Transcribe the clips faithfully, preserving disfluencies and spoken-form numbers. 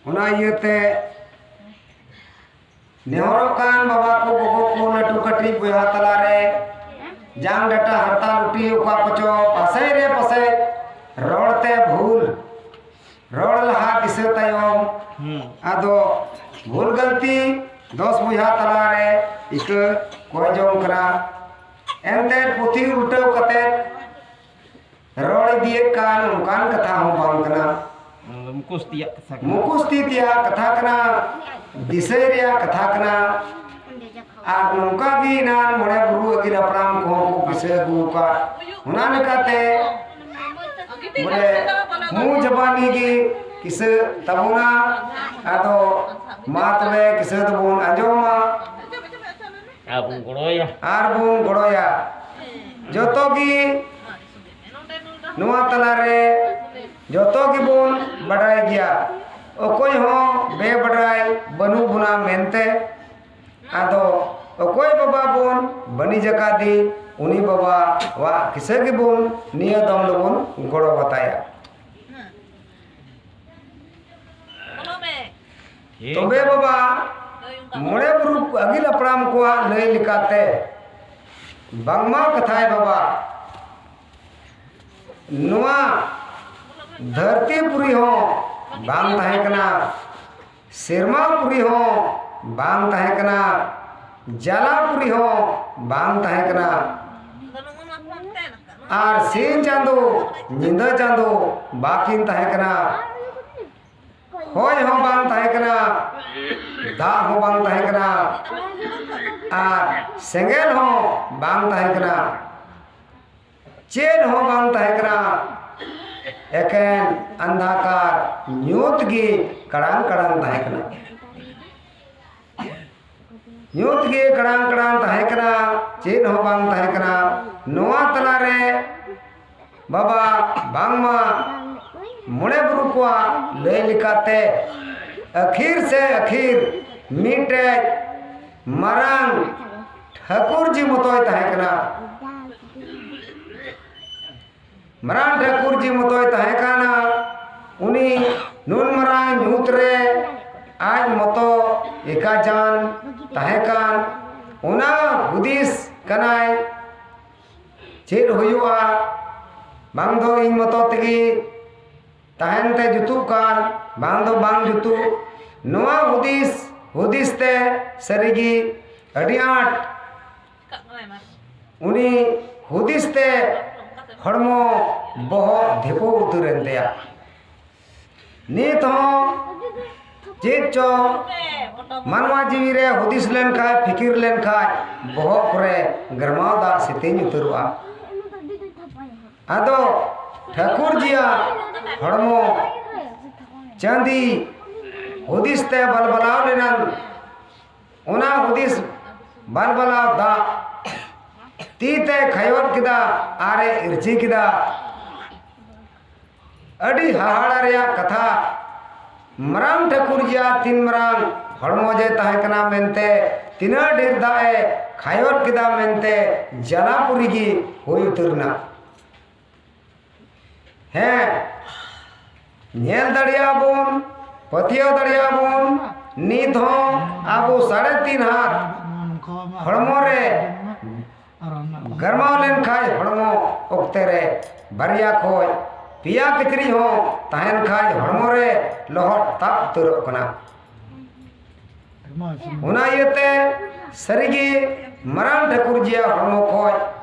ᱚᱱᱟ ᱤᱭᱟᱹᱛᱮ ᱱᱮᱦᱚᱨᱚᱜ ᱠᱟᱱ ᱵᱟᱵᱟ ᱠᱚ, ᱜᱚᱜᱚ ᱠᱚ, ᱞᱟᱹᱴᱩ ᱠᱟᱹᱴᱤᱡ ᱵᱚᱭᱦᱟ ᱛᱟᱞᱟᱨᱮ ᱡᱟᱝ ᱰᱟᱴᱟ ᱦᱟᱨᱛᱟ ᱞᱩᱴᱤ ᱚᱠᱟ ᱠᱚᱪᱚ ᱯᱟᱥᱮᱡ ᱨᱮ ᱯᱟᱥᱮᱡ ᱨᱚᱲ ᱛᱮ ᱵᱷᱩᱞ, ᱨᱚᱲ ᱞᱟᱦᱟ ᱫᱤᱥᱟᱹ ᱛᱟᱭᱚᱢ᱾ ᱦᱩᱸ᱾ ᱟᱫᱚ ᱵᱷᱩᱞ ᱜᱟᱹᱞᱛᱤ ᱫᱚᱥ ᱵᱚᱭᱦᱟ ᱛᱟᱞᱟᱨᱮ ᱤᱠᱟᱹ ᱠᱚᱭ ᱡᱚᱝ ᱠᱟᱱᱟ᱾ ᱮᱱᱛᱮ ᱯᱩᱛᱷᱤ ᱩᱞᱴᱟᱹᱣ ᱠᱟᱛᱮ ᱨᱚᱲ ᱤᱫᱤᱭᱮᱫ ᱠᱟᱱ ᱚᱱᱠᱟᱱ ᱠᱟᱛᱷᱟ ᱦᱚᱸ ᱵᱟᱝ ᱠᱟᱱᱟ᱾ ᱚᱱᱟ ᱫᱚ ᱢᱩᱠᱷᱚᱥᱛᱤᱭᱟᱜ ᱠᱟᱛᱷᱟ ᱠᱟᱱᱟ᱾ ᱢᱩᱠᱷᱚᱥᱛᱤ ᱛᱮᱭᱟᱜ ᱠᱟᱛᱷᱟ ᱠᱟᱱᱟ, ᱫᱤᱥᱟᱹᱭ ᱨᱮᱭᱟᱜ ᱠᱟᱛᱷᱟ ᱠᱟᱱᱟ᱾ ᱟᱨ ᱱᱚᱝᱠᱟ ᱜᱮ ᱮᱱᱟᱱ ᱢᱚᱬᱮ ᱵᱩᱨᱩ ᱟᱹᱜᱤᱞ ᱦᱟᱯᱲᱟᱢ ᱠᱚᱦᱚᱸ ᱠᱚ ᱠᱤᱥᱟᱹ ᱟᱹᱜᱩ ᱟᱠᱟᱫ᱾ ᱚᱱᱟ ᱞᱮᱠᱟᱛᱮ ᱵᱚᱞᱮ ᱢᱩ ᱡᱟᱵᱟᱱᱤ ᱜᱮ ᱠᱤᱥᱟᱹ ᱛᱟᱵᱚᱱᱟ᱾ ᱟᱫᱚ ᱢᱟ ᱛᱚᱵᱮ ᱠᱤᱥᱟᱹ ᱫᱚᱵᱚᱱ ᱟᱸᱡᱚᱢᱟ᱾ ᱟᱨ ᱵᱚᱱ ᱜᱚᱲᱚᱭᱟ᱾ ᱟᱨ ᱵᱚᱱ ᱜᱚᱲᱚᱭᱟ᱾ ᱡᱚᱛᱚ ᱜᱮ ᱱᱚᱣᱟ ᱛᱟᱞᱟᱨᱮ ᱡᱚᱛᱚ ᱜᱮᱵᱚᱱ ᱵᱟᱰᱟᱭ ᱜᱮᱭᱟ, ᱚᱠᱚᱭ ᱦᱚᱸ ᱵᱮᱵᱟᱰᱟᱭ ᱵᱟᱹᱱᱩᱜ ᱵᱚᱱᱟ ᱢᱮᱱᱛᱮ᱾ ᱟᱫᱚ ᱚᱠᱚᱭ ᱵᱟᱵᱟ ᱵᱚᱱ ᱵᱟᱹᱱᱤᱡ ᱟᱠᱟᱫᱮ, ᱩᱱᱤ ᱵᱟᱵᱟᱣᱟᱜ ᱠᱤᱥᱟᱹ ᱜᱮᱵᱚᱱ ᱱᱤᱭᱟᱹ ᱫᱚᱢ ᱫᱚᱵᱚᱱ ᱜᱚᱲᱚ ᱠᱟᱛᱟᱭᱟ᱾ ᱴᱷᱤᱠ᱾ ᱛᱚᱵᱮ ᱵᱟᱵᱟ, ᱢᱚᱬᱮ ᱵᱩᱨᱩ ᱟᱹᱜᱤᱞ ᱦᱟᱯᱲᱟᱢ ᱠᱚᱣᱟᱜ ᱞᱟᱹᱭ ᱞᱮᱠᱟᱛᱮ ᱵᱟᱝᱢᱟ ᱠᱟᱛᱷᱟᱭ ᱵᱟᱵᱟ, ᱱᱚᱣᱟ ᱫᱷᱟᱹᱨᱛᱤ ᱯᱩᱨᱤ ᱦᱚᱸ ᱵᱟᱝ ᱛᱟᱦᱮᱸ ᱠᱟᱱᱟ, ᱥᱮᱨᱢᱟ ᱯᱩᱨᱤ ᱦᱚᱸ ᱵᱟᱝ ᱛᱟᱦᱮᱸ ᱠᱟᱱᱟ, ᱡᱟᱞᱟ ᱯᱩᱨᱤ ᱦᱚᱸ ᱵᱟᱝ ᱛᱟᱦᱮᱸ ᱠᱟᱱᱟ, ᱟᱨ ᱥᱤᱧ ᱪᱟᱸᱫᱚ ᱧᱤᱫᱟᱹ ᱪᱟᱸᱫᱚ ᱵᱟᱹᱠᱤᱱ ᱛᱟᱦᱮᱸ ᱠᱟᱱᱟ᱾ ᱦᱚᱭ ᱦᱚᱸ ᱵᱟᱝ ᱛᱟᱦᱮᱸ ᱠᱟᱱᱟ, ᱫᱟᱜ ᱦᱚᱸ ᱵᱟᱝ ᱛᱟᱦᱮᱸ ᱠᱟᱱᱟ, ᱟᱨ ᱥᱮᱸᱜᱮᱞ ᱦᱚᱸ ᱵᱟᱝ ᱛᱟᱦᱮᱸ ᱠᱟᱱᱟ, ᱪᱮᱫ ᱦᱚᱸ ᱵᱟᱝ ᱛᱟᱦᱮᱸ ᱠᱟᱱᱟ, ᱮᱠᱮᱱ ᱟᱱᱫᱷᱟᱠᱟᱨ ᱧᱩᱛ ᱜᱮ ᱠᱟᱲᱟᱝ ᱠᱟᱲᱟᱝ ᱛᱟᱦᱮᱸ ᱠᱟᱱᱟ᱾ ᱧᱩᱛ ᱜᱮ ᱠᱟᱲᱟᱝ ᱠᱟᱲᱟᱝ ᱛᱟᱦᱮᱸ ᱠᱟᱱᱟ, ᱪᱮᱫ ᱦᱚᱸ ᱵᱟᱝ ᱛᱟᱦᱮᱸ ᱠᱟᱱᱟ᱾ ᱱᱚᱣᱟ ᱛᱟᱞᱟᱨᱮ ᱵᱟᱵᱟ, ᱵᱟᱝᱢᱟ ᱢᱚᱬᱮ ᱵᱩᱨᱩ ᱠᱚᱣᱟᱜ ᱞᱟᱹᱭ ᱞᱮᱠᱟᱛᱮ ᱟᱹᱠᱷᱤᱨ ᱥᱮ ᱟᱹᱠᱷᱤᱨ ᱢᱤᱫᱴᱮᱡ ᱢᱟᱨᱟᱝ ᱴᱷᱟᱹᱠᱩᱨ ᱡᱤ ᱢᱚᱛᱚᱭ ᱛᱟᱦᱮᱸ ᱠᱟᱱᱟ᱾ ᱢᱟᱨᱟᱝ ᱴᱷᱟᱹᱠᱩᱨ ᱡᱤ ᱢᱚᱛᱚᱭ ᱛᱟᱦᱮᱸ ᱠᱟᱱᱟ᱾ ᱩᱱᱤ ᱱᱩᱱ ᱢᱟᱨᱟᱝ ᱧᱩᱛ ᱨᱮ ᱟᱡ ᱢᱚᱛᱚ ᱮᱠᱟᱡᱟᱱ ᱛᱟᱦᱮᱸ ᱠᱟᱱ, ᱚᱱᱟ ᱦᱩᱫᱤᱥ ᱠᱟᱱᱟᱭ, ᱪᱮᱫ ᱦᱩᱭᱩᱜᱼᱟ? ᱵᱟᱝ ᱫᱚ ᱤᱧ ᱢᱚᱛᱚ ᱛᱮᱜᱮ ᱛᱟᱦᱮᱱ ᱛᱮ ᱡᱩᱛᱩᱜ ᱠᱟᱱ, ᱵᱟᱝ ᱫᱚ ᱵᱟᱝ ᱡᱩᱛᱩᱜ᱾ ᱱᱚᱣᱟ ᱦᱩᱫᱤᱥ ᱦᱩᱫᱤᱥ ᱛᱮ ᱥᱟᱹᱨᱤᱜᱮ ᱟᱹᱰᱤ ᱟᱸᱴ ᱩᱱᱤ ᱦᱩᱫᱤᱥ ᱛᱮ ᱦᱚᱲᱢᱚ ᱵᱚᱦᱚᱜ ᱫᱷᱤᱯᱟᱹᱣ ᱩᱛᱟᱹᱨ ᱮᱱ ᱛᱟᱭᱟ᱾ ᱱᱤᱛ ᱦᱚᱸ ᱪᱮᱫ ᱪᱚ ᱢᱟᱱᱣᱟ ᱡᱤᱣᱤ ᱨᱮ ᱦᱩᱫᱤᱥ ᱞᱮᱱᱠᱷᱟᱡ, ᱯᱷᱤᱠᱤᱨ ᱞᱮᱱᱠᱷᱟᱡ, ᱵᱚᱦᱚᱜ ᱠᱚᱨᱮ ᱜᱟᱨᱢᱟᱣ ᱫᱟᱜ ᱥᱮᱛᱮᱧ ᱩᱛᱟᱹᱨᱚᱜᱼᱟ᱾ ᱟᱫᱚ ᱴᱷᱟᱹᱠᱩᱨ ᱡᱤᱭᱟᱜ ᱦᱚᱲᱢᱚ ᱪᱟᱸᱫᱤ ᱦᱩᱫᱤᱥ ᱛᱮ ᱵᱟᱞᱵᱟᱞᱟᱣ ᱞᱮᱱᱟ᱾ ᱚᱱᱟ ᱦᱩᱫᱤᱥ ᱵᱟᱞᱵᱟᱞᱟᱣ ᱫᱟᱜ ᱛᱤ ᱛᱮ ᱠᱷᱟᱭᱚᱞ ᱠᱮᱫᱟ ᱟᱨᱮ ᱤᱨᱪᱤ ᱠᱮᱫᱟ᱾ ᱟᱹᱰᱤ ᱦᱟᱦᱟᱲᱟ ᱨᱮᱭᱟᱜ ᱠᱟᱛᱷᱟ, ᱢᱟᱨᱟᱝ ᱴᱷᱟᱹᱠᱩᱨ ᱡᱤᱭᱟᱜ ᱛᱤᱱ ᱢᱟᱨᱟᱝ ᱦᱚᱲᱢᱚ ᱡᱮ ᱛᱟᱦᱮᱸ ᱠᱟᱱᱟ ᱢᱮᱱᱛᱮ, ᱛᱤᱱᱟᱹᱜ ᱰᱷᱮᱨ ᱫᱟᱜ ᱮ ᱠᱷᱟᱭᱚᱞ ᱠᱮᱫᱟ ᱢᱮᱱᱛᱮ ᱡᱟᱞᱟᱯᱩᱨᱤ ᱜᱮ ᱦᱩᱭ ᱩᱛᱟᱹᱨ ᱮᱱᱟ᱾ ᱦᱮᱸ, ᱧᱮᱞ ᱫᱟᱲᱮᱭᱟᱜᱼᱟ ᱵᱚᱱ, ᱯᱟᱹᱛᱭᱟᱹᱣ ᱫᱟᱲᱮᱭᱟᱜᱼᱟ ᱵᱚᱱ, ᱱᱤᱛ ᱦᱚᱸ ᱟᱵᱚ ᱥᱟᱲᱮ ᱛᱤᱱ ᱦᱟᱛ ᱦᱚᱲᱢᱚ ᱨᱮ ᱜᱟᱨᱢᱟᱣ ᱞᱮᱱᱠᱷᱟᱡ ᱦᱚᱲᱢᱚ ᱚᱠᱛᱮ ᱨᱮ ᱵᱟᱨᱭᱟ ᱠᱷᱚᱡ ᱯᱮᱭᱟ ᱠᱤᱪᱨᱤᱡ ᱦᱚᱸ ᱛᱟᱦᱮᱱ ᱠᱷᱟᱡ ᱦᱚᱲᱢᱚ ᱨᱮ ᱞᱚᱦᱚᱫ ᱛᱟᱵ ᱩᱛᱟᱹᱨᱚᱜ ᱠᱟᱱᱟ᱾ ᱚᱱᱟ ᱤᱭᱟᱹᱛᱮ ᱥᱟᱹᱨᱤᱜᱮ ᱢᱟᱨᱟᱝ ᱴᱷᱟᱹᱠᱩᱨ ᱡᱤᱭᱟᱜ ᱦᱚᱲᱢᱚ ᱠᱷᱚᱡ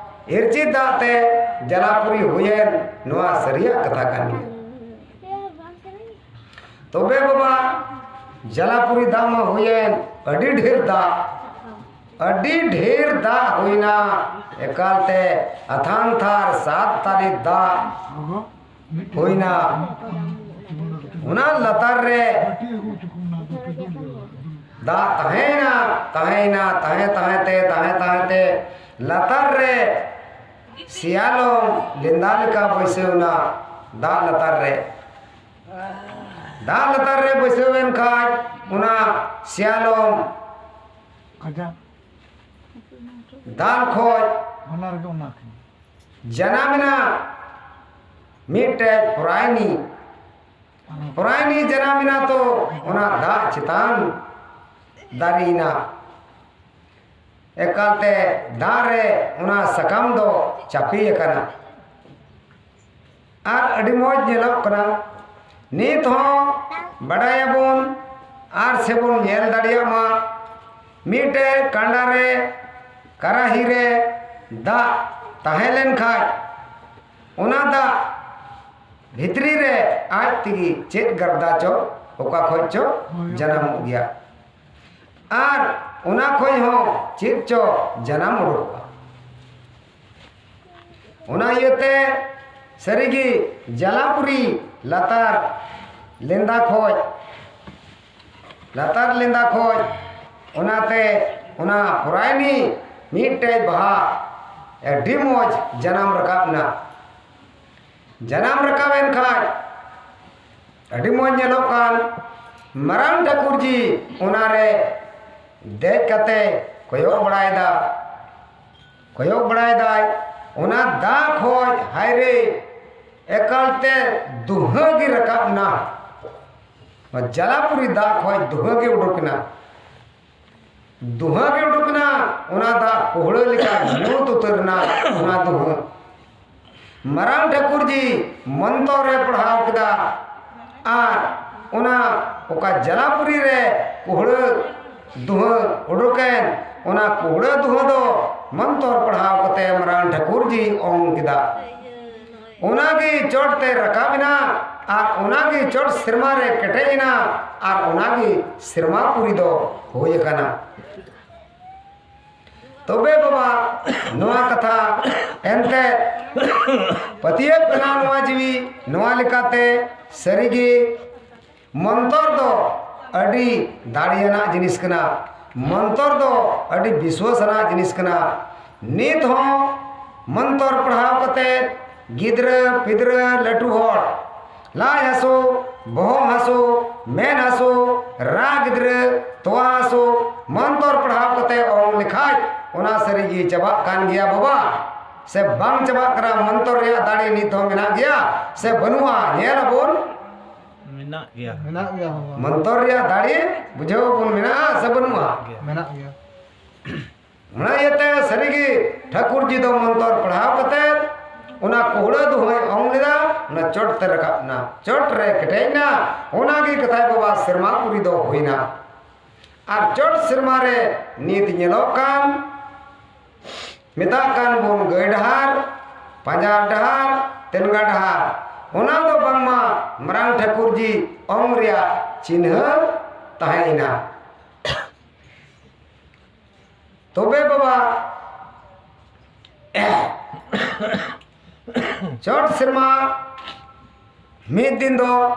ᱤᱨᱪᱤ ᱫᱟᱜ ᱛᱮ ᱡᱟᱞᱟᱯᱩᱨᱤ ᱦᱩᱭᱮᱱ, ᱱᱚᱣᱟ ᱥᱟᱹᱨᱤᱭᱟᱜ ᱠᱟᱛᱷᱟ ᱠᱟᱱ ᱜᱮᱭᱟ᱾ ᱛᱚᱵᱮ ᱵᱟᱵᱟ, ᱡᱟᱞᱟᱯᱩᱨᱤ ᱫᱟᱜ ᱢᱟ ᱦᱩᱭᱮᱱ, ᱟᱹᱰᱤ ᱰᱷᱮᱨ ᱫᱟᱜ, ᱟᱹᱰᱤ ᱰᱷᱮᱨ ᱫᱟᱜ ᱦᱩᱭᱱᱟ, ᱮᱠᱟᱞᱛᱮ ᱟᱛᱷᱟᱱ ᱛᱷᱟᱨ ᱥᱟᱛ ᱛᱟᱹᱨᱤ ᱫᱟᱜ ᱦᱩᱭᱱᱟ᱾ ᱚᱱᱟ ᱞᱟᱛᱟᱨ ᱨᱮ ᱫᱟᱜ ᱛᱟᱦᱮᱸᱭᱮᱱᱟ, ᱛᱟᱦᱮᱸᱭᱮᱱᱟ, ᱛᱟᱦᱮᱸ, ᱛᱟᱦᱮᱸ ᱛᱮ, ᱛᱟᱦᱮᱸ, ᱛᱟᱦᱮᱸ ᱛᱮ ᱞᱟᱛᱟᱨ ᱨᱮ ᱥᱮᱭᱟᱞᱚᱢ ᱞᱮᱸᱫᱟ ᱞᱮᱠᱟ ᱵᱟᱹᱭᱥᱟᱹᱣ ᱮᱱᱟ ᱫᱟᱜ ᱞᱟᱛᱟᱨ ᱨᱮ᱾ ᱫᱟᱜ ᱞᱟᱛᱟᱨ ᱨᱮ ᱵᱟᱹᱭᱥᱟᱹᱣ ᱮᱱ ᱠᱷᱟᱡ ᱚᱱᱟ ᱥᱮᱭᱟᱞᱚᱢ ᱠᱟᱡᱟ ᱫᱟᱜ ᱠᱷᱚᱡ ᱚᱱᱟ ᱨᱮᱜᱮ ᱚᱱᱟ ᱠᱟᱱᱟ᱾ ᱡᱟᱱᱟᱢ ᱮᱱᱟ ᱢᱤᱫᱴᱮᱡ ᱯᱚᱨᱟᱭᱱᱤ᱾ ᱯᱚᱨᱟᱭᱱᱤ ᱡᱟᱱᱟᱢ ᱮᱱᱟ ᱛᱚ ᱚᱱᱟ ᱫᱟᱜ ᱪᱮᱛᱟᱱ ᱫᱟᱨᱮᱭᱮᱱᱟ᱾ ᱮᱠᱟᱞᱛᱮ ᱫᱟᱜ ᱨᱮ ᱚᱱᱟ ᱥᱟᱠᱟᱢ ᱫᱚ ᱪᱟᱯᱮ ᱟᱠᱟᱱᱟ᱾ ᱟᱨ ᱟᱹᱰᱤ ᱢᱚᱡᱽ ᱧᱮᱞᱚᱜ ᱠᱟᱱᱟ᱾ ᱱᱤᱛ ᱦᱚᱸ ᱵᱟᱰᱟᱭᱟᱵᱚᱱ ᱟᱨ ᱥᱮᱵᱚᱱ ᱧᱮᱞ ᱫᱟᱲᱮᱭᱟᱜ ᱢᱟ, ᱢᱤᱫᱴᱮᱡ ᱠᱟᱸᱰᱟ ᱨᱮ, ᱠᱟᱨᱟᱦᱤ ᱨᱮ ᱫᱟᱜ ᱛᱟᱦᱮᱸ ᱞᱮᱱ ᱠᱷᱟᱡ, ᱚᱱᱟ ᱫᱟᱜ ᱵᱷᱤᱛᱨᱤ ᱨᱮ ᱟᱡ ᱛᱮᱜᱮ ᱪᱮᱫ ᱜᱟᱨᱫᱟ ᱪᱚ ᱚᱠᱟ ᱠᱷᱚᱡ ᱪᱚ ᱡᱟᱱᱟᱢᱚᱜ ᱜᱮᱭᱟ᱾ ᱟᱨ ᱚᱱᱟ ᱠᱷᱚᱡ ᱦᱚᱸ ᱪᱮᱫ ᱪᱚ ᱡᱟᱱᱟᱢ ᱩᱰᱩᱠᱚᱜᱼᱟ᱾ ᱚᱱᱟ ᱤᱭᱟᱹᱛᱮ ᱥᱟᱹᱨᱤᱜᱮ ᱡᱟᱞᱟᱯᱩᱨᱤ ᱞᱟᱛᱟᱨ ᱞᱮᱸᱫᱟ ᱠᱷᱚᱡ, ᱞᱟᱛᱟᱨ ᱞᱮᱸᱫᱟ ᱠᱷᱚᱡ, ᱚᱱᱟᱛᱮ ᱚᱱᱟ ᱯᱚᱨᱟᱭᱱᱤ ᱢᱤᱫᱴᱮᱡ ᱵᱟᱦᱟ ᱟᱹᱰᱤ ᱢᱚᱡᱽ ᱡᱟᱱᱟᱢ ᱨᱟᱠᱟᱵ ᱮᱱᱟ᱾ ᱡᱟᱱᱟᱢ ᱨᱟᱠᱟᱵ ᱮᱱ ᱠᱷᱟᱡ ᱟᱹᱰᱤ ᱢᱚᱡᱽ ᱧᱮᱞᱚᱜ ᱠᱟᱱ ᱢᱟᱨᱟᱝ ᱴᱷᱟᱹᱠᱩᱨ ᱡᱤ ᱚᱱᱟᱨᱮ ᱫᱮᱡ ᱠᱟᱛᱮ ᱠᱚᱭᱚᱜ ᱵᱟᱲᱟᱭᱮᱫᱟ, ᱠᱚᱭᱚᱜ ᱵᱟᱲᱟᱭᱮᱫᱟᱭ᱾ ᱚᱱᱟ ᱫᱟᱜ ᱠᱷᱚᱡ ᱦᱟᱭᱨᱮ ᱮᱠᱟᱞᱛᱮ ᱫᱩᱦᱟᱹ ᱜᱮ ᱨᱟᱠᱟᱵ ᱮᱱᱟ᱾ ᱚᱱᱟ ᱡᱟᱞᱟᱯᱩᱨᱤ ᱫᱟᱜ ᱠᱷᱚᱡ ᱫᱩᱦᱟᱹ ᱜᱮ ᱩᱰᱩᱠ ᱮᱱᱟ᱾ ᱫᱩᱦᱟᱹ ᱜᱮ ᱩᱰᱩᱠ ᱮᱱᱟ᱾ ᱚᱱᱟ ᱫᱟᱜ ᱠᱩᱦᱲᱟᱹ ᱞᱮᱠᱟ ᱧᱩᱛ ᱩᱛᱟᱹᱨ ᱮᱱᱟ᱾ ᱚᱱᱟ ᱫᱩᱦᱟᱹ ᱢᱟᱨᱟᱝ ᱴᱷᱟᱹᱠᱩᱨ ᱡᱤ ᱢᱚᱱᱛᱚᱨ ᱮ ᱯᱟᱲᱦᱟᱣ ᱠᱮᱫᱟ᱾ ᱟᱨ ᱚᱱᱟ ᱚᱠᱟ ᱡᱟᱞᱟᱯᱩᱨᱤ ᱨᱮ ᱠᱩᱦᱲᱟᱹ ᱫᱩᱦᱟᱹ ᱩᱰᱩᱠᱮᱱ, ᱚᱱᱟ ᱠᱩᱦᱲᱟᱹ ᱫᱩᱦᱟᱹ ᱫᱚ ᱢᱚᱱᱛᱚᱨ ᱯᱟᱲᱦᱟᱣ ᱠᱟᱛᱮ ᱢᱟᱨᱟᱝ ᱴᱷᱟᱹᱠᱩᱨ ᱡᱤ ᱚᱝ ᱠᱮᱫᱟ᱾ ᱚᱱᱟᱜᱮ ᱪᱚᱴ ᱛᱮ ᱨᱟᱠᱟᱵ ᱮᱱᱟ ᱟᱨ ᱚᱱᱟᱜᱮ ᱪᱚᱴ ᱥᱮᱨᱢᱟ ᱨᱮ ᱠᱮᱴᱮᱡ ᱮᱱᱟ ᱟᱨ ᱚᱱᱟᱜᱮ ᱥᱮᱨᱢᱟ ᱯᱩᱨᱤ ᱫᱚ ᱦᱩᱭ ᱟᱠᱟᱱᱟ᱾ ᱛᱚᱵᱮ ᱵᱟᱵᱟ, ᱱᱚᱣᱟ ᱠᱟᱛᱷᱟ ᱮᱱᱛᱮ ᱯᱟᱹᱛᱭᱟᱹᱜ ᱠᱟᱱᱟ ᱱᱚᱣᱟ ᱡᱤᱣᱤ᱾ ᱱᱚᱣᱟ ᱞᱮᱠᱟᱛᱮ ᱥᱟᱹᱨᱤᱜᱮ ᱢᱚᱱᱛᱚᱨ ᱫᱚ ᱟᱹᱰᱤ ᱫᱟᱲᱮᱭᱟᱱᱟᱜ ᱡᱤᱱᱤᱥ ᱠᱟᱱᱟ᱾ ᱢᱚᱱᱛᱚᱨ ᱫᱚ ᱟᱹᱰᱤ ᱵᱤᱥᱣᱟᱥ ᱟᱱᱟᱜ ᱡᱤᱱᱤᱥ ᱠᱟᱱᱟ᱾ ᱱᱤᱛ ᱦᱚᱸ ᱢᱚᱱᱛᱚᱨ ᱯᱟᱲᱦᱟᱣ ᱠᱟᱛᱮ ᱜᱤᱫᱽᱨᱟᱹ ᱯᱤᱫᱽᱨᱟᱹ ᱞᱟᱹᱴᱩ ᱦᱚᱲ ᱞᱟᱡ ᱦᱟᱹᱥᱩ, ᱵᱚᱦᱚᱜ ᱦᱟᱹᱥᱩ, ᱢᱮᱫ ᱦᱟᱹᱥᱩ, ᱨᱟᱜ ᱜᱤᱫᱽᱨᱟᱹ, ᱛᱚᱣᱟ ᱦᱟᱹᱥᱩ, ᱢᱚᱱᱛᱚᱨ ᱯᱟᱲᱦᱟᱣ ᱠᱟᱛᱮ ᱚᱞ ᱞᱮᱠᱷᱟᱡ ᱚᱱᱟ ᱥᱟᱹᱨᱤ ᱜᱮ ᱪᱟᱵᱟᱜ ᱠᱟᱱ ᱜᱮᱭᱟ ᱵᱟᱵᱟ᱾ ᱥᱮ ᱵᱟᱝ ᱪᱟᱵᱟᱜ ᱠᱟᱱᱟ? ᱢᱚᱱᱛᱚᱨ ᱨᱮᱭᱟᱜ ᱫᱟᱲᱮ ᱱᱤᱛ ᱦᱚᱸ ᱢᱮᱱᱟᱜ ᱜᱮᱭᱟ ᱥᱮ ᱵᱟᱹᱱᱩᱜᱼᱟ? ᱧᱮᱞ ᱟᱵᱚᱱ᱾ ᱢᱮᱱᱟᱜ ᱜᱮᱭᱟ ᱵᱟᱵᱟ᱾ ᱢᱚᱱᱛᱚᱨ ᱨᱮᱭᱟᱜ ᱫᱟᱲᱮ ᱵᱩᱡᱷᱟᱹᱣ ᱵᱚᱱ ᱢᱮᱱᱟᱜᱼᱟ ᱥᱮ ᱵᱟᱹᱱᱩᱜᱼᱟ? ᱢᱮᱱᱟᱜ ᱜᱮᱭᱟ᱾ ᱚᱱᱟ ᱤᱭᱟᱹᱛᱮ ᱥᱟᱹᱨᱤᱜᱮ ᱴᱷᱟᱹᱠᱩᱨ ᱡᱤ ᱫᱚ ᱢᱚᱱᱛᱚᱨ ᱯᱟᱲᱦᱟᱣ ᱠᱟᱛᱮ ᱚᱱᱟ ᱠᱚᱦᱲᱟᱹ ᱫᱚ ᱦᱚᱸᱭ ᱚᱝ ᱞᱮᱫᱟ, ᱚᱱᱟ ᱪᱚᱴ ᱛᱮ ᱨᱟᱠᱟᱵ ᱮᱱᱟ, ᱪᱚᱴ ᱨᱮ ᱠᱮᱴᱮᱡ ᱮᱱᱟ᱾ ᱚᱱᱟᱜᱮ ᱠᱟᱛᱷᱟᱭ ᱵᱟᱵᱟ ᱥᱮᱨᱢᱟ ᱯᱩᱨᱤ ᱫᱚ ᱦᱩᱭᱱᱟ᱾ ᱟᱨ ᱪᱚᱴ ᱥᱮᱨᱢᱟ ᱨᱮ ᱱᱤᱛ ᱧᱮᱞᱚᱜ ᱠᱟᱱ, ᱢᱮᱛᱟᱜ ᱠᱟᱱ ᱵᱚᱱ ᱜᱟᱹᱭ ᱰᱟᱦᱟᱨ, ᱯᱟᱸᱡᱟᱨ ᱰᱟᱦᱟᱨ, ᱛᱮᱱᱜᱟ ᱰᱟᱦᱟᱨ, ᱚᱱᱟ ᱫᱚ ᱵᱟᱝᱢᱟ ᱢᱟᱨᱟᱝ ᱴᱷᱟᱹᱠᱩᱨ ᱡᱤ ᱚᱝ ᱨᱮᱭᱟᱜ ᱪᱤᱱᱦᱟᱹ ᱛᱟᱦᱮᱸᱭᱮᱱᱟ᱾ ᱛᱚᱵᱮ ᱵᱟᱵᱟ, ᱪᱚᱴ ᱥᱮᱨᱢᱟ ᱢᱤᱫ ᱫᱤᱱ ᱫᱚ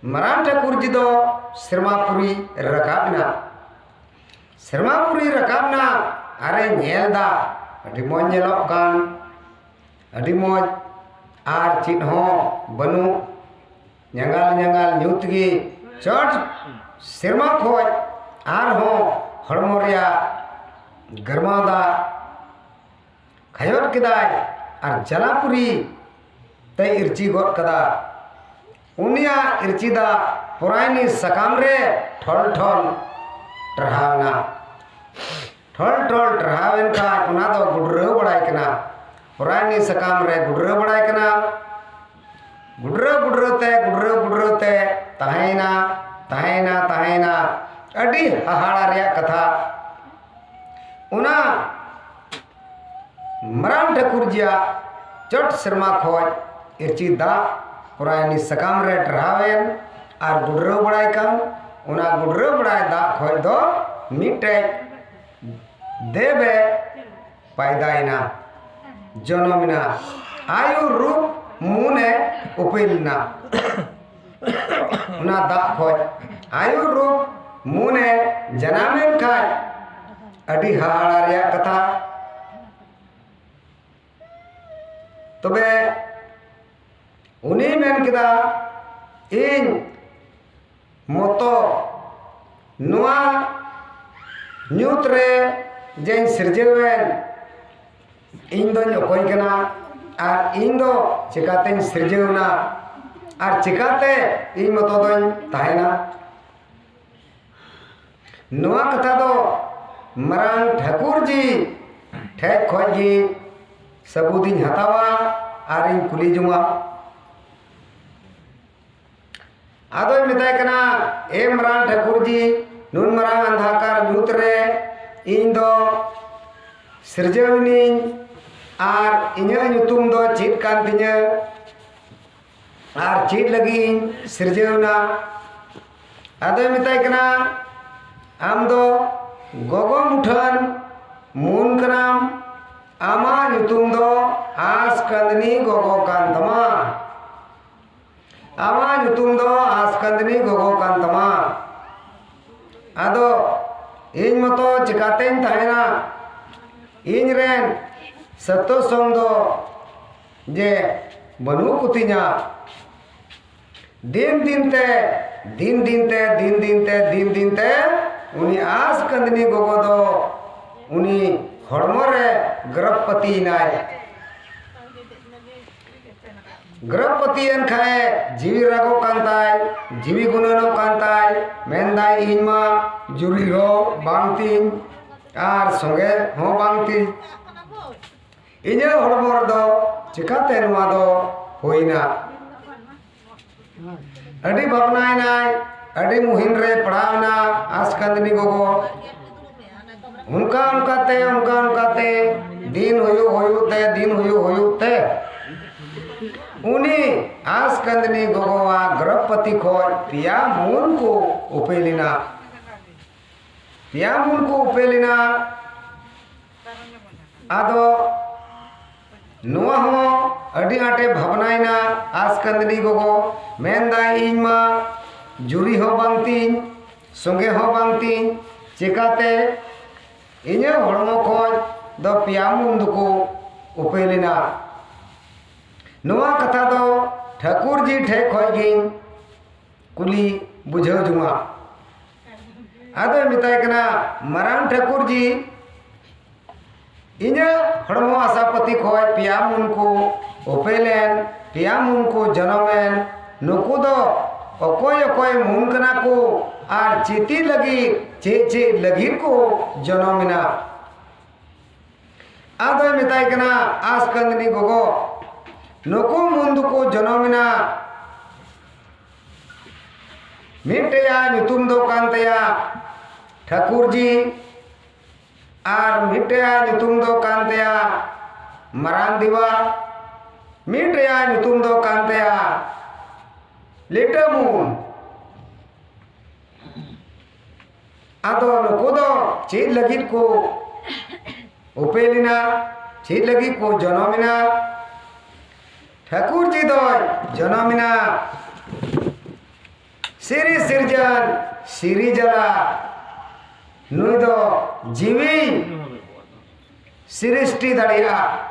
ᱢᱟᱨᱟᱝ ᱴᱷᱟᱹᱠᱩᱨ ᱡᱤ ᱫᱚ ᱥᱮᱨᱢᱟ ᱯᱩᱨᱤ ᱨᱟᱠᱟᱵ ᱮᱱᱟ᱾ ᱥᱮᱨᱢᱟ ᱯᱩᱨᱤ ᱨᱟᱠᱟᱵ ᱮᱱᱟ, ᱟᱨᱮ ᱧᱮᱞ ᱫᱟ, ᱟᱹᱰᱤ ᱢᱚᱡᱽ ᱧᱮᱞᱚᱜ ᱠᱟᱱ, ᱟᱹᱰᱤ ᱢᱚᱡᱽ, ᱟᱨ ᱪᱮᱫ ᱦᱚᱸ ᱵᱟᱹᱱᱩᱜ, ᱧᱟᱸᱜᱟᱞ ᱧᱟᱸᱜᱟᱞ ᱧᱩᱛ ᱜᱮ᱾ ᱪᱚᱴ ᱥᱮᱨᱢᱟ ᱠᱷᱚᱡ ᱟᱨᱦᱚᱸ ᱦᱚᱲᱢᱚ ᱨᱮᱭᱟᱜ ᱜᱟᱨᱢᱟᱣ ᱫᱟᱜ ᱠᱷᱟᱭᱚᱴ ᱠᱮᱫᱟᱭ ᱟᱨ ᱡᱟᱞᱟᱯᱩᱨᱤ ᱛᱮᱭ ᱤᱨᱪᱤ ᱜᱚᱫ ᱠᱟᱫᱟ᱾ ᱩᱱᱤᱭᱟᱜ ᱤᱨᱪᱤ ᱫᱟᱜ ᱯᱚᱨᱟᱭᱱᱤ ᱥᱟᱠᱟᱢ ᱨᱮ ᱴᱷᱚᱞ ᱴᱷᱚᱞ ᱴᱟᱨᱦᱟᱣ ᱮᱱᱟ᱾ ᱴᱷᱚᱞ ᱴᱷᱚᱞ ᱴᱟᱨᱦᱟᱣ ᱮᱱ ᱠᱷᱟᱱ ᱚᱱᱟ ᱫᱚ ᱜᱩᱰᱨᱟᱹᱣ ᱵᱟᱲᱟᱭ ᱠᱟᱱᱟ, ᱯᱚᱨᱟᱭᱱᱤ ᱥᱟᱠᱟᱢ ᱨᱮ ᱜᱩᱰᱨᱟᱹᱣ ᱵᱟᱲᱟᱭ ᱠᱟᱱᱟ᱾ ᱜᱩᱰᱨᱟᱹᱣ ᱜᱩᱰᱨᱟᱹᱣ ᱛᱮ, ᱜᱩᱰᱨᱟᱹᱣ ᱜᱩᱰᱨᱟᱹᱣ ᱛᱮ ᱛᱟᱦᱮᱸᱭᱮᱱᱟ, ᱛᱟᱦᱮᱸᱭᱮᱱᱟ, ᱛᱟᱦᱮᱸᱭᱮᱱᱟ᱾ ᱟᱹᱰᱤ ᱦᱟᱦᱟᱲᱟ ᱨᱮᱭᱟᱜ ᱠᱟᱛᱷᱟ᱾ ᱚᱱᱟ ᱢᱟᱨᱟᱝ ᱴᱷᱟᱹᱠᱩᱨ ᱡᱤᱭᱟᱜ ᱪᱚᱴ ᱥᱮᱨᱢᱟ ᱠᱷᱚᱡ ᱤᱨᱪᱤ ᱫᱟᱜ ᱯᱚᱨᱟᱭᱱᱤ ᱥᱟᱠᱟᱢ ᱨᱮ ᱴᱟᱨᱦᱟᱣ ᱮᱱ ᱟᱨ ᱜᱩᱰᱨᱟᱹᱣ ᱵᱟᱲᱟᱭ ᱠᱟᱱ, ᱚᱱᱟ ᱜᱩᱰᱨᱟᱹᱣ ᱵᱟᱲᱟᱭ ᱫᱟᱜ ᱠᱷᱚᱡ ᱫᱚ ᱢᱤᱫᱴᱮᱡ ᱫᱮᱵᱮ ᱯᱟᱭᱫᱟᱭᱮᱱᱟ, ᱡᱚᱱᱚᱢᱮᱱᱟ, ᱟᱭᱩ ᱨᱩᱯ ᱢᱩᱱᱮ ᱩᱯᱮᱞ ᱮᱱᱟ᱾ ᱚᱱᱟ ᱫᱟᱜ ᱠᱷᱚᱡ ᱟᱭᱩ ᱨᱩᱯ ᱢᱩᱱᱮ ᱡᱟᱱᱟᱢᱮᱱ ᱠᱷᱟᱡ ᱟᱹᱰᱤ ᱦᱟᱦᱟᱲᱟ ᱨᱮᱭᱟᱜ ᱠᱟᱛᱷᱟ᱾ ᱛᱚᱵᱮ ᱩᱱᱤᱭ ᱢᱮᱱ ᱠᱮᱫᱟ, ᱤᱧ ᱢᱚᱛᱚ ᱱᱚᱣᱟ ᱧᱩᱛ ᱨᱮ ᱡᱮᱧ ᱥᱤᱨᱡᱟᱹᱣᱮᱱ, ᱤᱧ ᱫᱚᱧ ᱚᱠᱚᱭ ᱠᱟᱱᱟ ᱟᱨ ᱤᱧ ᱫᱚ ᱪᱤᱠᱟᱛᱮᱧ ᱥᱤᱨᱡᱟᱹᱣ ᱮᱱᱟ? ᱟᱨ ᱪᱤᱠᱟᱛᱮ ᱤᱧ ᱢᱚᱛᱚ ᱫᱚᱧ ᱛᱟᱦᱮᱱᱟ? ᱱᱚᱣᱟ ᱠᱟᱛᱷᱟ ᱫᱚ ᱢᱟᱨᱟᱝ ᱴᱷᱟᱹᱠᱩᱨ ᱡᱤ ᱴᱷᱮᱡ ᱠᱷᱚᱡ ᱜᱮ ᱥᱟᱹᱵᱩᱫᱤᱧ ᱦᱟᱛᱟᱣᱟ ᱟᱨᱤᱧ ᱠᱩᱞᱤ ᱡᱚᱝᱟ᱾ ᱟᱫᱚᱭ ᱢᱮᱛᱟᱭ ᱠᱟᱱᱟ, "ᱮ ᱢᱟᱨᱟᱝ ᱴᱷᱟᱹᱠᱩᱨ ᱡᱤ, ᱱᱩᱱ ᱢᱟᱨᱟᱝ ᱟᱱᱫᱷᱟᱠᱟᱨ ᱧᱩᱛ ᱨᱮ ᱤᱧ ᱫᱚ ᱥᱤᱨᱡᱟᱹᱣ ᱮᱱᱟᱹᱧ ᱟᱨ ᱤᱧᱟᱹᱜ ᱧᱩᱛᱩᱢ ᱫᱚ ᱪᱮᱫ ᱠᱟᱱ ᱛᱤᱧᱟᱹ ᱟᱨ ᱪᱮᱫ ᱞᱟᱹᱜᱤᱫ ᱤᱧ ᱥᱤᱨᱡᱟᱹᱣ ᱮᱱᱟ?" ᱟᱫᱚᱭ ᱢᱮᱛᱟᱭ ᱠᱟᱱᱟ, "ᱟᱢ ᱫᱚ ᱜᱚᱜᱚ ᱢᱩᱴᱷᱟᱹᱱ ᱢᱩᱱ ᱠᱟᱱᱟᱢ, ᱟᱢᱟᱜ ᱧᱩᱛᱩᱢ ᱫᱚ ᱟᱸᱥ ᱠᱟᱸᱫᱽᱱᱤ ᱜᱚᱜᱚ ᱠᱟᱱ ᱛᱟᱢᱟ, ᱟᱢᱟᱜ ᱧᱩᱛᱩᱢ ᱫᱚ ᱟᱸᱥ ᱠᱟᱸᱫᱽᱱᱤ ᱜᱚᱜᱚ ᱠᱟᱱ ᱛᱟᱢᱟ᱾ ᱟᱫᱚ ᱤᱧ ᱢᱚᱛᱚ ᱪᱤᱠᱟᱛᱮᱧ ᱛᱟᱦᱮᱱᱟ? ᱤᱧ ᱨᱮᱱ ᱥᱟᱹᱛᱚ ᱥᱚᱝ ᱫᱚ ᱡᱮ ᱵᱟᱹᱱᱩᱜ ᱠᱚᱛᱤᱧᱟ, ᱫᱤᱱ ᱫᱤᱱ ᱛᱮ, ᱫᱤᱱ ᱫᱤᱱ ᱛᱮ, ᱫᱤᱱ ᱫᱤᱱ ᱛᱮ, ᱫᱤᱱ ᱫᱤᱱ ᱛᱮ ᱩᱱᱤ ᱟᱸᱥ ᱠᱟᱸᱫᱽᱱᱤ ᱜᱚᱜᱚ ᱫᱚ ᱩᱱᱤ ᱦᱚᱲᱢᱚ ᱨᱮ ᱜᱨᱚᱦᱚᱯᱟᱹᱛᱤᱭᱮᱱᱟᱭ᱾ ᱜᱨᱚᱦᱚᱯᱟᱹᱛᱤᱭᱮᱱ ᱠᱷᱟᱡ ᱡᱤᱣᱤ ᱨᱟᱜᱚᱜ ᱠᱟᱱ ᱛᱟᱭ, ᱡᱤᱣᱤ ᱜᱩᱱᱟᱹᱱᱚᱜ ᱠᱟᱱ ᱛᱟᱭ, ᱢᱮᱱᱫᱟᱭ, 'ᱤᱧ ᱢᱟ ᱡᱩᱨᱤ ᱦᱚᱸ ᱵᱟᱝ ᱛᱤᱧ ᱟᱨ ᱥᱚᱸᱜᱮ ᱦᱚᱸ ᱵᱟᱝ ᱛᱤᱧ᱾ ᱤᱧᱟᱹᱜ ᱦᱚᱲᱢᱚ ᱨᱮᱫᱚ ᱪᱤᱠᱟᱛᱮ ᱱᱚᱣᱟ ᱫᱚ ᱦᱩᱭᱱᱟ?' ᱟᱹᱰᱤ ᱵᱷᱟᱵᱽᱱᱟᱭᱮᱱᱟᱭ, ᱟᱹᱰᱤ ᱢᱩᱦᱤᱢ ᱨᱮ ᱯᱟᱲᱟᱣ ᱮᱱᱟ ᱟᱸᱥ ᱠᱟᱸᱫᱽᱱᱤ ᱜᱚᱜᱚ᱾ ᱚᱱᱠᱟ ᱚᱱᱠᱟᱛᱮ, ᱚᱱᱠᱟ ᱚᱱᱠᱟᱛᱮ ᱫᱤᱱ ᱦᱩᱭᱩᱜ ᱦᱩᱭᱩᱜ ᱛᱮ, ᱫᱤᱱ ᱦᱩᱭᱩᱜ ᱦᱩᱭᱩᱜ ᱛᱮ ᱩᱱᱤ ᱟᱸᱥ ᱠᱟᱸᱫᱽᱱᱤ ᱜᱚᱜᱚᱣᱟᱜ ᱜᱨᱚᱦᱚᱯᱟᱹᱛᱤ ᱠᱷᱚᱡ ᱯᱮᱭᱟ ᱢᱩᱱ ᱠᱚ ᱩᱯᱮᱞ ᱮᱱᱟ᱾ ᱯᱮᱭᱟ ᱢᱩᱱ ᱠᱚ ᱩᱯᱮᱞ ᱮᱱᱟ᱾ ᱟᱫᱚ ᱱᱚᱣᱟ ᱦᱚᱸ ᱟᱹᱰᱤ ᱟᱸᱴᱮ ᱵᱷᱟᱵᱽᱱᱟᱭᱮᱱᱟ ᱟᱸᱥ ᱠᱟᱸᱫᱽᱱᱤ ᱜᱚᱜᱚ, ᱢᱮᱱᱫᱟᱭ, "ᱤᱧ ᱢᱟ ᱡᱩᱨᱤ ᱦᱚᱸ ᱵᱟᱝ ᱛᱤᱧ, ᱥᱚᱸᱜᱮ ᱦᱚᱸ ᱵᱟᱝ ᱛᱤᱧ, ᱪᱮᱠᱟᱛᱮ ᱤᱧᱟᱹᱜ ᱦᱚᱲᱢᱚ ᱠᱷᱚᱡ ᱫᱚ ᱯᱮᱭᱟ ᱢᱩᱱ ᱫᱚᱠᱚ ᱩᱯᱮᱞ ᱮᱱᱟ?" ᱱᱚᱣᱟ ᱠᱟᱛᱷᱟ ᱫᱚ ᱴᱷᱟᱹᱠᱩᱨ ᱡᱤ ᱴᱷᱮᱡ ᱠᱷᱚᱡ ᱜᱤᱧ ᱠᱩᱞᱤ ᱵᱩᱡᱷᱟᱹᱣ ᱡᱚᱝᱟ᱾ ᱟᱫᱚᱭ ᱢᱮᱛᱟᱭ ᱠᱟᱱᱟ, "ᱢᱟᱨᱟᱝ ᱴᱷᱟᱹᱠᱩᱨ ᱡᱤ, ᱤᱧᱟᱹᱜ ᱦᱚᱲᱢᱚ ᱟᱥᱟᱯᱟᱹᱛᱤ ᱠᱷᱚᱡ ᱯᱮᱭᱟ ᱢᱩᱱ ᱠᱚ ᱩᱯᱮᱞᱮᱱ, ᱯᱮᱭᱟ ᱢᱩᱱ ᱠᱚ ᱡᱚᱱᱚᱢᱮᱱ, ᱱᱩᱠᱩ ᱫᱚ ᱚᱠᱚᱭ ᱚᱠᱚᱭ ᱢᱩᱱ ᱠᱟᱱᱟ ᱠᱚ ᱟᱨ ᱪᱤᱛᱤ ᱞᱟᱹᱜᱤᱫ ᱪᱮᱫ ᱪᱮᱫ ᱞᱟᱹᱜᱤᱫ ᱠᱚ ᱡᱚᱱᱚᱢ ᱮᱱᱟ? ᱟᱫᱚᱭ ᱢᱮᱛᱟᱭ ᱠᱟᱱᱟ, ᱟᱥ ᱠᱟᱸᱫᱽᱱᱤ ᱜᱚᱜᱚ, ᱱᱩᱠᱩ ᱢᱩᱱ ᱫᱚᱠᱚ ᱡᱚᱱᱚᱢ ᱮᱱᱟ, ᱢᱤᱫᱴᱮᱡᱟᱜ ᱧᱩᱛᱩᱢ ᱫᱚ ᱠᱟᱱ ᱛᱟᱭᱟ ᱴᱷᱟᱹᱠᱩᱨᱡᱤ, ᱟᱨ ᱢᱤᱫᱴᱮᱡᱟᱜ ᱧᱩᱛᱩᱢ ᱫᱚ ᱠᱟᱱ ᱛᱟᱭᱟ ᱢᱟᱨᱟᱝ ᱫᱮᱣᱟ, ᱢᱤᱫᱴᱮᱡᱟᱜ ᱧᱩᱛᱩᱢ ᱫᱚ ᱠᱟᱱ ᱛᱟᱭᱟ ᱞᱤᱴᱟᱹ ᱢᱩᱱ᱾ ᱟᱫᱚ ᱱᱩᱠᱩ ᱫᱚ ᱪᱮᱫ ᱞᱟᱹᱜᱤᱫ ᱠᱚ ᱩᱯᱮᱞ ᱮᱱᱟ, ᱪᱮᱫ ᱞᱟᱹᱜᱤᱫ ᱠᱚ ᱡᱚᱱᱚᱢ ᱮᱱᱟ? ᱴᱷᱟᱹᱠᱩᱨᱡᱤ ᱫᱚᱭ ᱡᱚᱱᱚᱢ ᱮᱱᱟ ᱥᱤᱨᱤ ᱥᱤᱨᱡᱚᱱ, ᱥᱤᱨᱤ ᱡᱟᱞᱟ᱾ ᱱᱩᱭ ᱫᱚ ᱡᱤᱣᱤ ᱥᱨᱤᱥᱴᱤ ᱫᱟᱲᱮᱭᱟᱜᱼᱟ᱾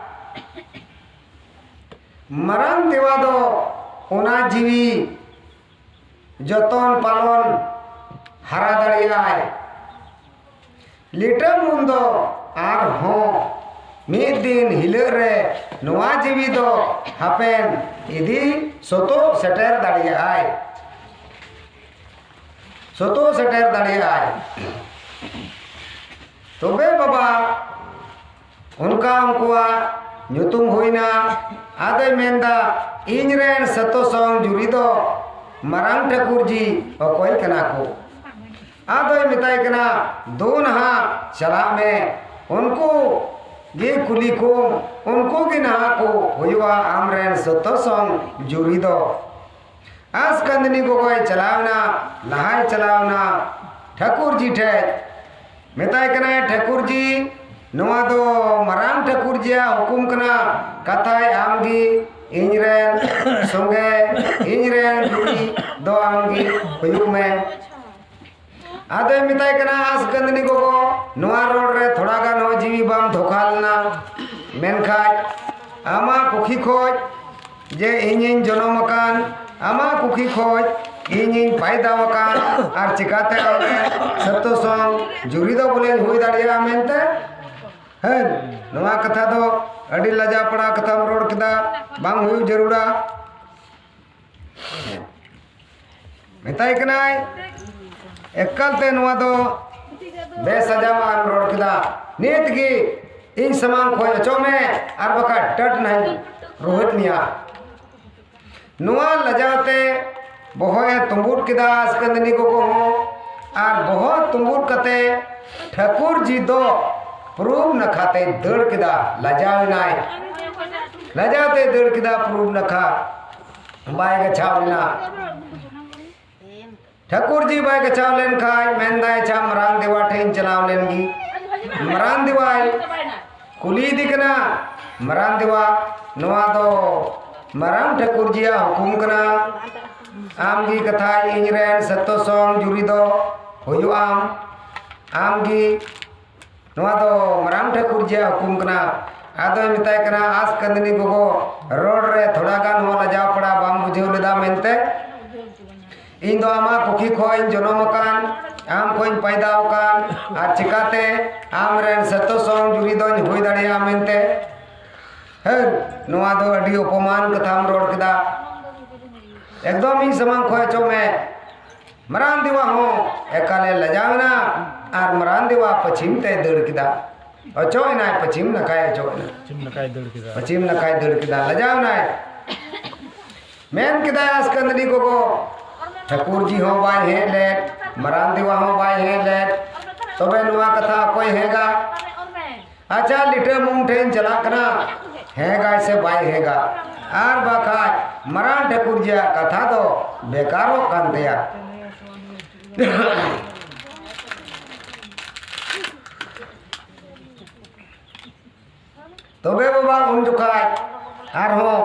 ᱢᱟᱨᱟᱝ ᱫᱮᱣᱟ ᱫᱚ ᱚᱱᱟ ᱡᱤᱣᱤ ᱡᱚᱛᱚᱱ ᱯᱟᱞᱚᱱ ᱦᱟᱨᱟ ᱫᱟᱲᱮᱭᱟᱜᱼᱟᱭ᱾ ᱞᱤᱴᱟᱹ ᱢᱩᱱ ᱫᱚ ᱟᱨᱦᱚᱸ ᱢᱤᱫ ᱫᱤᱱ ᱦᱤᱞᱳᱜ ᱨᱮ ᱱᱚᱣᱟ ᱡᱤᱣᱤ ᱫᱚ ᱦᱟᱯᱮᱱ ᱤᱫᱤ ᱥᱚᱛᱚ ᱥᱮᱴᱮᱨ ᱫᱟᱲᱮᱭᱟᱜᱼᱟᱭ, ᱥᱚᱛᱚ ᱥᱮᱴᱮᱨ ᱫᱟᱲᱮᱭᱟᱜᱼᱟᱭ᱾ ᱛᱚᱵᱮ ᱵᱟᱵᱟ, ᱚᱱᱠᱟ ᱩᱱᱠᱩᱣᱟᱜ ᱧᱩᱛᱩᱢ ᱦᱩᱭᱱᱟ᱾ ᱟᱫᱚᱭ ᱢᱮᱱᱫᱟ, ᱤᱧ ᱨᱮᱱ ᱥᱟᱛᱚ ᱥᱚᱝ ᱡᱩᱨᱤ ᱫᱚ ᱢᱟᱨᱟᱝ ᱴᱷᱟᱹᱠᱩᱨ ᱡᱤ ᱚᱠᱚᱭ ᱠᱟᱱᱟ ᱠᱚ? ᱟᱫᱚᱭ ᱢᱮᱛᱟᱭ ᱠᱟᱱᱟ, ᱫᱩ ᱱᱟᱦᱟᱜ ᱪᱟᱞᱟᱜ ᱢᱮ, ᱩᱱᱠᱩ ᱜᱮ ᱠᱩᱞᱤ ᱠᱚᱢ, ᱩᱱᱠᱩ ᱜᱮ ᱱᱟᱦᱟᱜ ᱠᱚ ᱦᱩᱭᱩᱜᱼᱟ ᱟᱢ ᱨᱮᱱ ᱥᱟᱛᱚ ᱥᱚᱝ ᱡᱩᱨᱤ ᱫᱚ᱾ ᱟᱥ ᱠᱟᱸᱫᱽᱱᱤ ᱜᱚᱜᱚᱭ ᱪᱟᱞᱟᱣᱱᱟ, ᱞᱟᱦᱟᱭ ᱪᱟᱞᱟᱣᱱᱟ ᱴᱷᱟᱹᱠᱩᱨ ᱡᱤ ᱴᱷᱮᱡ᱾ ᱢᱮᱛᱟᱭ ᱠᱟᱱᱟᱭ, ᱴᱷᱟᱹᱠᱩᱨ ᱡᱤ, ᱱᱚᱣᱟ ᱫᱚ ᱢᱟᱨᱟᱝ ᱴᱷᱟᱹᱠᱩᱨ ᱡᱤᱭᱟᱜ ᱦᱩᱠᱩᱢ ᱠᱟᱱᱟ, ᱠᱟᱛᱷᱟᱭ ᱟᱢ ᱜᱮ ᱤᱧ ᱨᱮᱱ ᱥᱚᱸᱜᱮ, ᱤᱧ ᱨᱮᱱ ᱡᱩᱨᱤ ᱫᱚ ᱟᱢ ᱜᱮ ᱦᱩᱭᱩᱜ ᱢᱮ᱾ ᱟᱫᱚᱭ ᱢᱮᱛᱟᱭ ᱠᱟᱱᱟ, ᱟᱥ ᱠᱟᱸᱫᱽᱱᱤ ᱜᱚᱜᱚ, ᱱᱚᱣᱟ ᱨᱚᱲ ᱨᱮ ᱛᱷᱚᱲᱟ ᱜᱟᱱ ᱦᱚᱸ ᱡᱤᱣᱤ ᱵᱟᱢ ᱫᱷᱳᱠᱟ ᱞᱮᱱᱟ? ᱢᱮᱱᱠᱷᱟᱡ ᱟᱢᱟᱜ ᱠᱩᱠᱷᱤ ᱠᱷᱚᱡ ᱡᱮ ᱤᱧᱤᱧ ᱡᱚᱱᱚᱢ ᱟᱠᱟᱱ, ᱟᱢᱟᱜ ᱠᱩᱠᱷᱤ ᱠᱷᱚᱡ ᱤᱧᱤᱧ ᱯᱟᱭᱫᱟ ᱟᱠᱟᱱ, ᱟᱨ ᱪᱤᱠᱟᱛᱮ ᱟᱢ ᱥᱟᱛᱚ ᱥᱚᱝ ᱡᱩᱨᱤ ᱫᱚ ᱵᱚᱞᱮᱧ ᱦᱩᱭ ᱫᱟᱲᱮᱭᱟᱜᱼᱟ ᱢᱮᱱᱛᱮ? ᱦᱮᱸ, ᱱᱚᱣᱟ ᱠᱟᱛᱷᱟ ᱫᱚ ᱟᱹᱰᱤ ᱞᱟᱡᱟ ᱯᱟᱲᱟ ᱠᱟᱛᱷᱟᱢ ᱨᱚᱲ ᱠᱮᱫᱟ, ᱵᱟᱝ ᱦᱩᱭᱩᱜ ᱡᱟᱹᱨᱩᱲᱟ᱾ ᱢᱮᱛᱟᱭ ᱠᱟᱱᱟᱭ, ᱮᱠᱟᱞᱛᱮ ᱱᱚᱣᱟ ᱫᱚ ᱵᱮᱥᱟᱡᱟᱣᱟᱜ ᱮᱢ ᱨᱚᱲ ᱠᱮᱫᱟ᱾ ᱱᱤᱛ ᱜᱮ ᱤᱧ ᱥᱟᱢᱟᱝ ᱠᱷᱚᱱ ᱚᱪᱚᱜ ᱢᱮ, ᱟᱨ ᱵᱟᱠᱷᱟᱡ ᱰᱟᱹᱴ ᱱᱟᱦᱟᱧ ᱨᱩᱦᱮᱫ ᱢᱮᱭᱟ᱾ ᱱᱚᱣᱟ ᱞᱟᱡᱟᱣ ᱛᱮ ᱵᱚᱦᱚᱜ ᱮ ᱛᱩᱸᱵᱩᱫ ᱠᱮᱫᱟ ᱥᱠᱟᱱᱫᱤᱱᱤ ᱜᱚᱜᱚ ᱦᱚᱸ, ᱟᱨ ᱵᱚᱦᱚᱜ ᱛᱩᱸᱵᱩᱫ ᱠᱟᱛᱮ ᱴᱷᱟᱹᱠᱩᱨ ᱡᱤ ᱫᱚ ᱯᱩᱨᱩᱵ ᱱᱟᱠᱷᱟ ᱛᱮᱭ ᱫᱟᱹᱲ ᱠᱮᱫᱟ᱾ ᱞᱟᱡᱟᱣ ᱮᱱᱟᱭ, ᱞᱟᱡᱟᱣ ᱛᱮᱭ ᱫᱟᱹᱲ ᱠᱮᱫᱟ ᱯᱩᱨᱩᱵ ᱱᱟᱠᱷᱟ, ᱵᱟᱭ ᱜᱟᱪᱷᱟᱣ ᱞᱮᱱᱟ᱾ ᱴᱷᱟᱹᱠᱩᱨ ᱡᱤ ᱵᱟᱭ ᱜᱟᱪᱷᱟᱣ ᱞᱮᱱ ᱠᱷᱟᱡ ᱢᱮᱱᱫᱟᱭ, "ᱟᱪᱪᱷᱟ, ᱢᱟᱨᱟᱝ ᱫᱮᱣᱟ ᱴᱷᱮᱱ ᱤᱧ ᱪᱟᱞᱟᱣ ᱞᱮᱱ ᱜᱮ᱾" ᱢᱟᱨᱟᱝ ᱫᱮᱣᱟᱭ ᱠᱩᱞᱤᱭᱮᱫᱮ ᱠᱟᱱᱟ, "ᱢᱟᱨᱟᱝ ᱫᱮᱣᱟ, ᱱᱚᱣᱟ ᱫᱚ ᱢᱟᱨᱟᱝ ᱴᱷᱟᱹᱠᱩᱨ ᱡᱤᱭᱟᱜ ᱦᱩᱠᱩᱢ ᱠᱟᱱᱟ, ᱟᱢ ᱜᱮ ᱠᱟᱛᱷᱟᱭ ᱤᱧ ᱨᱮᱱ ᱥᱟᱛᱚ ᱥᱚᱝ ᱡᱩᱨᱤ ᱫᱚ ᱦᱩᱭᱩᱜ ᱟᱢ, ᱟᱢ ᱜᱮ ᱱᱚᱣᱟ ᱫᱚ ᱢᱟᱨᱟᱝ ᱴᱷᱟᱹᱠᱩᱨ ᱡᱤᱭᱟᱜ ᱦᱩᱠᱩᱢ ᱠᱟᱱᱟ᱾" ᱟᱫᱚᱭ ᱢᱮᱛᱟᱭ ᱠᱟᱱᱟ, ᱟᱥ ᱠᱟᱹᱱᱫᱽᱱᱤ ᱜᱚᱜᱚ, ᱨᱚᱲ ᱨᱮ ᱛᱷᱚᱲᱟ ᱜᱟᱱ ᱦᱚᱸ ᱞᱟᱡᱟᱣ ᱯᱟᱲᱟ ᱵᱟᱢ ᱵᱩᱡᱷᱟᱹᱣ ᱞᱮᱫᱟ ᱢᱮᱱᱛᱮ? ᱤᱧ ᱫᱚ ᱟᱢᱟᱜ ᱠᱩᱠᱷᱤ ᱠᱷᱚᱱ ᱤᱧ ᱡᱚᱱᱚᱢ ᱟᱠᱟᱱ, ᱟᱢ ᱠᱷᱚᱱ ᱤᱧ ᱯᱟᱭᱫᱟ ᱟᱠᱟᱱ, ᱟᱨ ᱪᱤᱠᱟᱛᱮ ᱟᱢ ᱨᱮᱱ ᱥᱟᱛᱚ ᱥᱚᱝ ᱡᱩᱨᱤ ᱫᱚᱧ ᱦᱩᱭ ᱫᱟᱲᱮᱭᱟᱜᱼᱟ ᱢᱮᱱᱛᱮ? ᱦᱟᱹᱨ, ᱱᱚᱣᱟ ᱫᱚ ᱟᱹᱰᱤ ᱚᱯᱚᱢᱟᱱ ᱠᱟᱛᱷᱟᱢ ᱨᱚᱲ ᱠᱮᱫᱟ᱾ ᱮᱠᱫᱚᱢ ᱤᱧ ᱥᱟᱢᱟᱝ ᱠᱷᱚᱱ ᱚᱪᱚᱜ ᱢᱮ᱾ ᱢᱟᱨᱟᱝ ᱫᱮᱣᱟ ᱦᱚᱸ ᱮᱠᱟᱞᱮ ᱞᱟᱡᱟᱣ ᱮᱱᱟ, ᱟᱨ ᱢᱟᱨᱟᱝ ᱫᱮᱣᱟ ᱯᱟᱹᱪᱷᱤᱢ ᱛᱮᱭ ᱫᱟᱹᱲ ᱠᱮᱫᱟ᱾ ᱚᱪᱚᱜ ᱮᱱᱟᱭ, ᱯᱟᱹᱪᱷᱤᱢ ᱱᱟᱠᱷᱟᱭ ᱚᱪᱚᱜ ᱮᱱᱟ᱾ ᱯᱟᱹᱪᱷᱤᱢ ᱱᱟᱠᱷᱟᱭ ᱫᱟᱹᱲ ᱠᱮᱫᱟ᱾ ᱯᱟᱹᱪᱷᱤᱢ ᱱᱟᱠᱷᱟᱭ ᱫᱟᱹᱲ ᱠᱮᱫᱟ, ᱞᱟᱡᱟᱣ ᱮᱱᱟᱭ᱾ ᱢᱮᱱ ᱠᱮᱫᱟᱭ ᱟᱥᱠᱟᱱᱫᱽᱱᱤ ᱜᱚᱜᱚ, ᱴᱷᱟᱹᱠᱩᱨ ᱡᱤ ᱦᱚᱸ ᱵᱟᱭ ᱦᱮᱡ ᱞᱮᱫ, ᱢᱟᱨᱟᱝ ᱫᱮᱣᱟ ᱦᱚᱸ ᱵᱟᱭ ᱦᱮᱡ ᱞᱮᱫ, ᱛᱚᱵᱮ ᱱᱚᱣᱟ ᱠᱟᱛᱷᱟ ᱚᱠᱚᱭ ᱦᱮᱸᱜᱟ? ᱟᱪᱪᱷᱟ, ᱞᱤᱴᱟᱹ ᱢᱩᱱ ᱴᱷᱮᱱ ᱪᱟᱞᱟᱜ ᱠᱟᱱᱟ, ᱦᱮᱸᱜᱟᱭ ᱥᱮ ᱵᱟᱭ ᱦᱮᱸᱜᱟ? ᱟᱨ ᱵᱟᱠᱷᱟᱡ ᱢᱟᱨᱟᱝ ᱴᱷᱟᱹᱠᱩᱨ ᱡᱤᱭᱟᱜ ᱠᱟᱛᱷᱟ ᱫᱚ ᱵᱮᱠᱟᱨᱚᱜ ᱠᱟᱱ ᱛᱟᱭᱟ᱾ ᱛᱚᱵᱮ ᱵᱟᱵᱟ ᱩᱱ ᱡᱚᱠᱷᱟᱡ ᱟᱨᱦᱚᱸ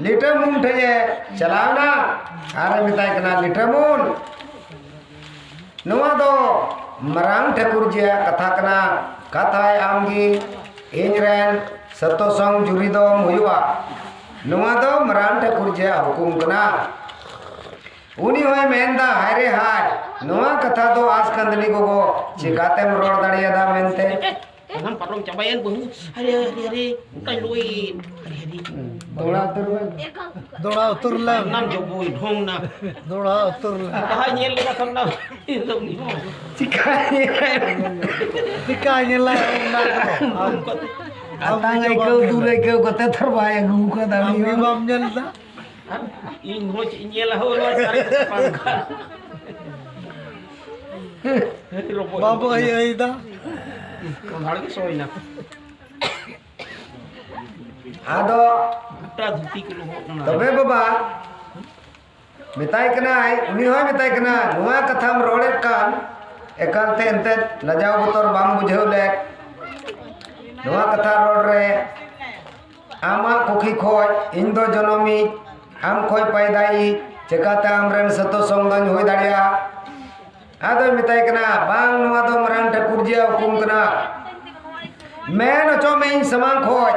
ᱞᱤᱴᱟᱹ ᱢᱩᱱ ᱴᱷᱮᱡ ᱮ ᱪᱟᱞᱟᱣ ᱮᱱᱟ ᱟᱨ ᱮ ᱢᱮᱛᱟᱭ ᱠᱟᱱᱟ, "ᱞᱤᱴᱟᱹ ᱢᱩᱱ, ᱱᱚᱣᱟ ᱫᱚ ᱢᱟᱨᱟᱝ ᱴᱷᱟᱹᱠᱩᱨ ᱡᱤᱭᱟᱜ ᱠᱟᱛᱷᱟ ᱠᱟᱱᱟ, ᱠᱟᱛᱷᱟᱭ ᱟᱢ ᱜᱮ ᱤᱧ ᱨᱮᱱ ᱥᱟᱛᱚ ᱥᱚᱝ ᱡᱩᱨᱤ ᱫᱚᱢ ᱦᱩᱭᱩᱜᱼᱟ, ᱱᱚᱣᱟ ᱫᱚ ᱢᱟᱨᱟᱝ ᱴᱷᱟᱹᱠᱩᱨ ᱡᱤᱭᱟᱜ ᱦᱩᱠᱩᱢ ᱠᱟᱱᱟ᱾" ᱩᱱᱤ ᱦᱚᱸᱭ ᱢᱮᱱᱫᱟ, "ᱦᱟᱭ ᱨᱮ ᱦᱟᱭ, ᱱᱚᱣᱟ ᱠᱟᱛᱷᱟ ᱫᱚ ᱟᱥ ᱠᱟᱹᱱᱫᱽᱱᱤ ᱜᱚᱜᱚ ᱪᱤᱠᱟᱛᱮᱢ ᱨᱚᱲ ᱫᱟᱲᱮᱭᱟᱫᱟ ᱢᱮᱱᱛᱮ?" ᱥᱟᱱᱟᱢ ᱯᱟᱨᱚᱢ ᱪᱟᱵᱟᱭᱮᱱ ᱵᱟᱹᱦᱩ᱾ ᱦᱟᱹᱨᱤ, ᱦᱟᱹᱨᱤ, ᱦᱟᱹᱨᱤ, ᱜᱚᱴᱟᱧ ᱞᱩᱭᱮᱱ᱾ ᱦᱟᱹᱨᱤ, ᱦᱟᱹᱨᱤ᱾ ᱫᱚᱦᱲᱟ ᱩᱛᱟᱹᱨ ᱵᱮᱱ᱾ ᱫᱚᱦᱲᱟ ᱩᱛᱟᱹᱨ ᱞᱮᱢ᱾ ᱥᱟᱱᱟᱢ ᱡᱚᱵᱚᱭ ᱰᱷᱚᱝ ᱱᱟ᱾ ᱫᱚᱦᱲᱟ ᱩᱛᱟᱹᱨ ᱞᱮᱢ᱾ ᱞᱟᱦᱟ ᱧᱮᱞ ᱞᱮᱠᱟ ᱥᱟᱢᱱᱟ᱾ ᱤᱧ ᱫᱚ ᱩᱱᱤ ᱦᱚᱸ᱾ ᱪᱤᱠᱟᱹᱭ ᱧᱮᱞᱟ? ᱪᱤᱠᱟᱹᱭ ᱧᱮᱞᱟ ᱚᱱᱟ ᱫᱚ? ᱟᱢ ᱟᱛᱟᱝ ᱟᱹᱭᱠᱟᱹᱣ, ᱫᱩᱨ ᱟᱹᱭᱠᱟᱹᱣ ᱠᱟᱛᱮ ᱛᱷᱚᱨ ᱵᱟᱭ ᱟᱹᱜᱩ ᱠᱟᱫᱟ ᱟᱢ ᱩᱱᱤ ᱜᱮ ᱦᱚᱸ᱾ ᱵᱟᱢ ᱧᱮᱞ ᱮᱫᱟ? ᱤᱧ ᱦᱚᱸ ᱪᱮᱫ ᱤᱧ ᱧᱮᱞᱟ, ᱦᱳ, ᱱᱚᱣᱟ ᱥᱟᱹᱨᱤ ᱠᱟᱛᱷᱟ ᱵᱟᱝ ᱠᱟᱱᱟ᱾ ᱨᱚᱵᱚᱭ ᱵᱟᱵᱚ ᱨᱚᱵᱚᱭ᱾ ᱟᱹᱭ ᱟᱹᱭᱫᱟ᱾ ᱠᱚᱸᱰᱷᱟᱲ ᱜᱮ ᱥᱚᱭᱱᱟ᱾ ᱟᱫᱚ ᱜᱚᱴᱟ ᱫᱷᱩᱛᱤ ᱠᱚ ᱞᱚᱦᱚᱫ ᱮᱱᱟ᱾ ᱛᱚᱵᱮ ᱵᱟᱵᱟ, ᱢᱮᱛᱟᱭ ᱠᱟᱱᱟᱭ, ᱩᱱᱤ ᱦᱚᱸᱭ ᱢᱮᱛᱟᱭ ᱠᱟᱱᱟ, "ᱱᱚᱣᱟ ᱠᱟᱛᱷᱟᱢ ᱨᱚᱲᱮᱫ ᱠᱟᱱ, ᱮᱠᱟᱞᱛᱮ ᱮᱱᱛᱮᱫ ᱞᱟᱡᱟᱣ ᱵᱚᱛᱚᱨ ᱵᱟᱢ ᱵᱩᱡᱷᱟᱹᱣ ᱞᱮᱫ? ᱱᱚᱣᱟ ᱠᱟᱛᱷᱟ ᱨᱚᱲ ᱨᱮ ᱟᱢᱟᱜ ᱠᱩᱠᱷᱤ ᱠᱷᱚᱡ ᱤᱧ ᱫᱚ ᱡᱚᱱᱚᱢᱤᱡ, ᱟᱢ ᱠᱷᱚᱡ ᱯᱟᱭᱫᱟᱭᱤᱡ, ᱪᱮᱠᱟᱛᱮ ᱟᱢᱨᱮᱱ ᱥᱟᱹᱛᱚ ᱥᱚᱝ ᱫᱚᱧ ᱦᱩᱭ ᱫᱟᱲᱮᱭᱟᱜᱼᱟ?" ᱟᱫᱚᱭ ᱢᱮᱛᱟᱭ ᱠᱟᱱᱟ, "ᱵᱟᱝ, ᱱᱚᱣᱟ ᱫᱚ ᱢᱟᱨᱟᱝ ᱴᱷᱟᱹᱠᱩᱨ ᱡᱤᱭᱟᱜ ᱦᱩᱠᱩᱢ ᱠᱟᱱᱟ᱾ ᱢᱮᱱ ᱦᱚᱪᱚ ᱢᱮ ᱤᱧ ᱥᱟᱢᱟᱝ ᱠᱷᱚᱡ,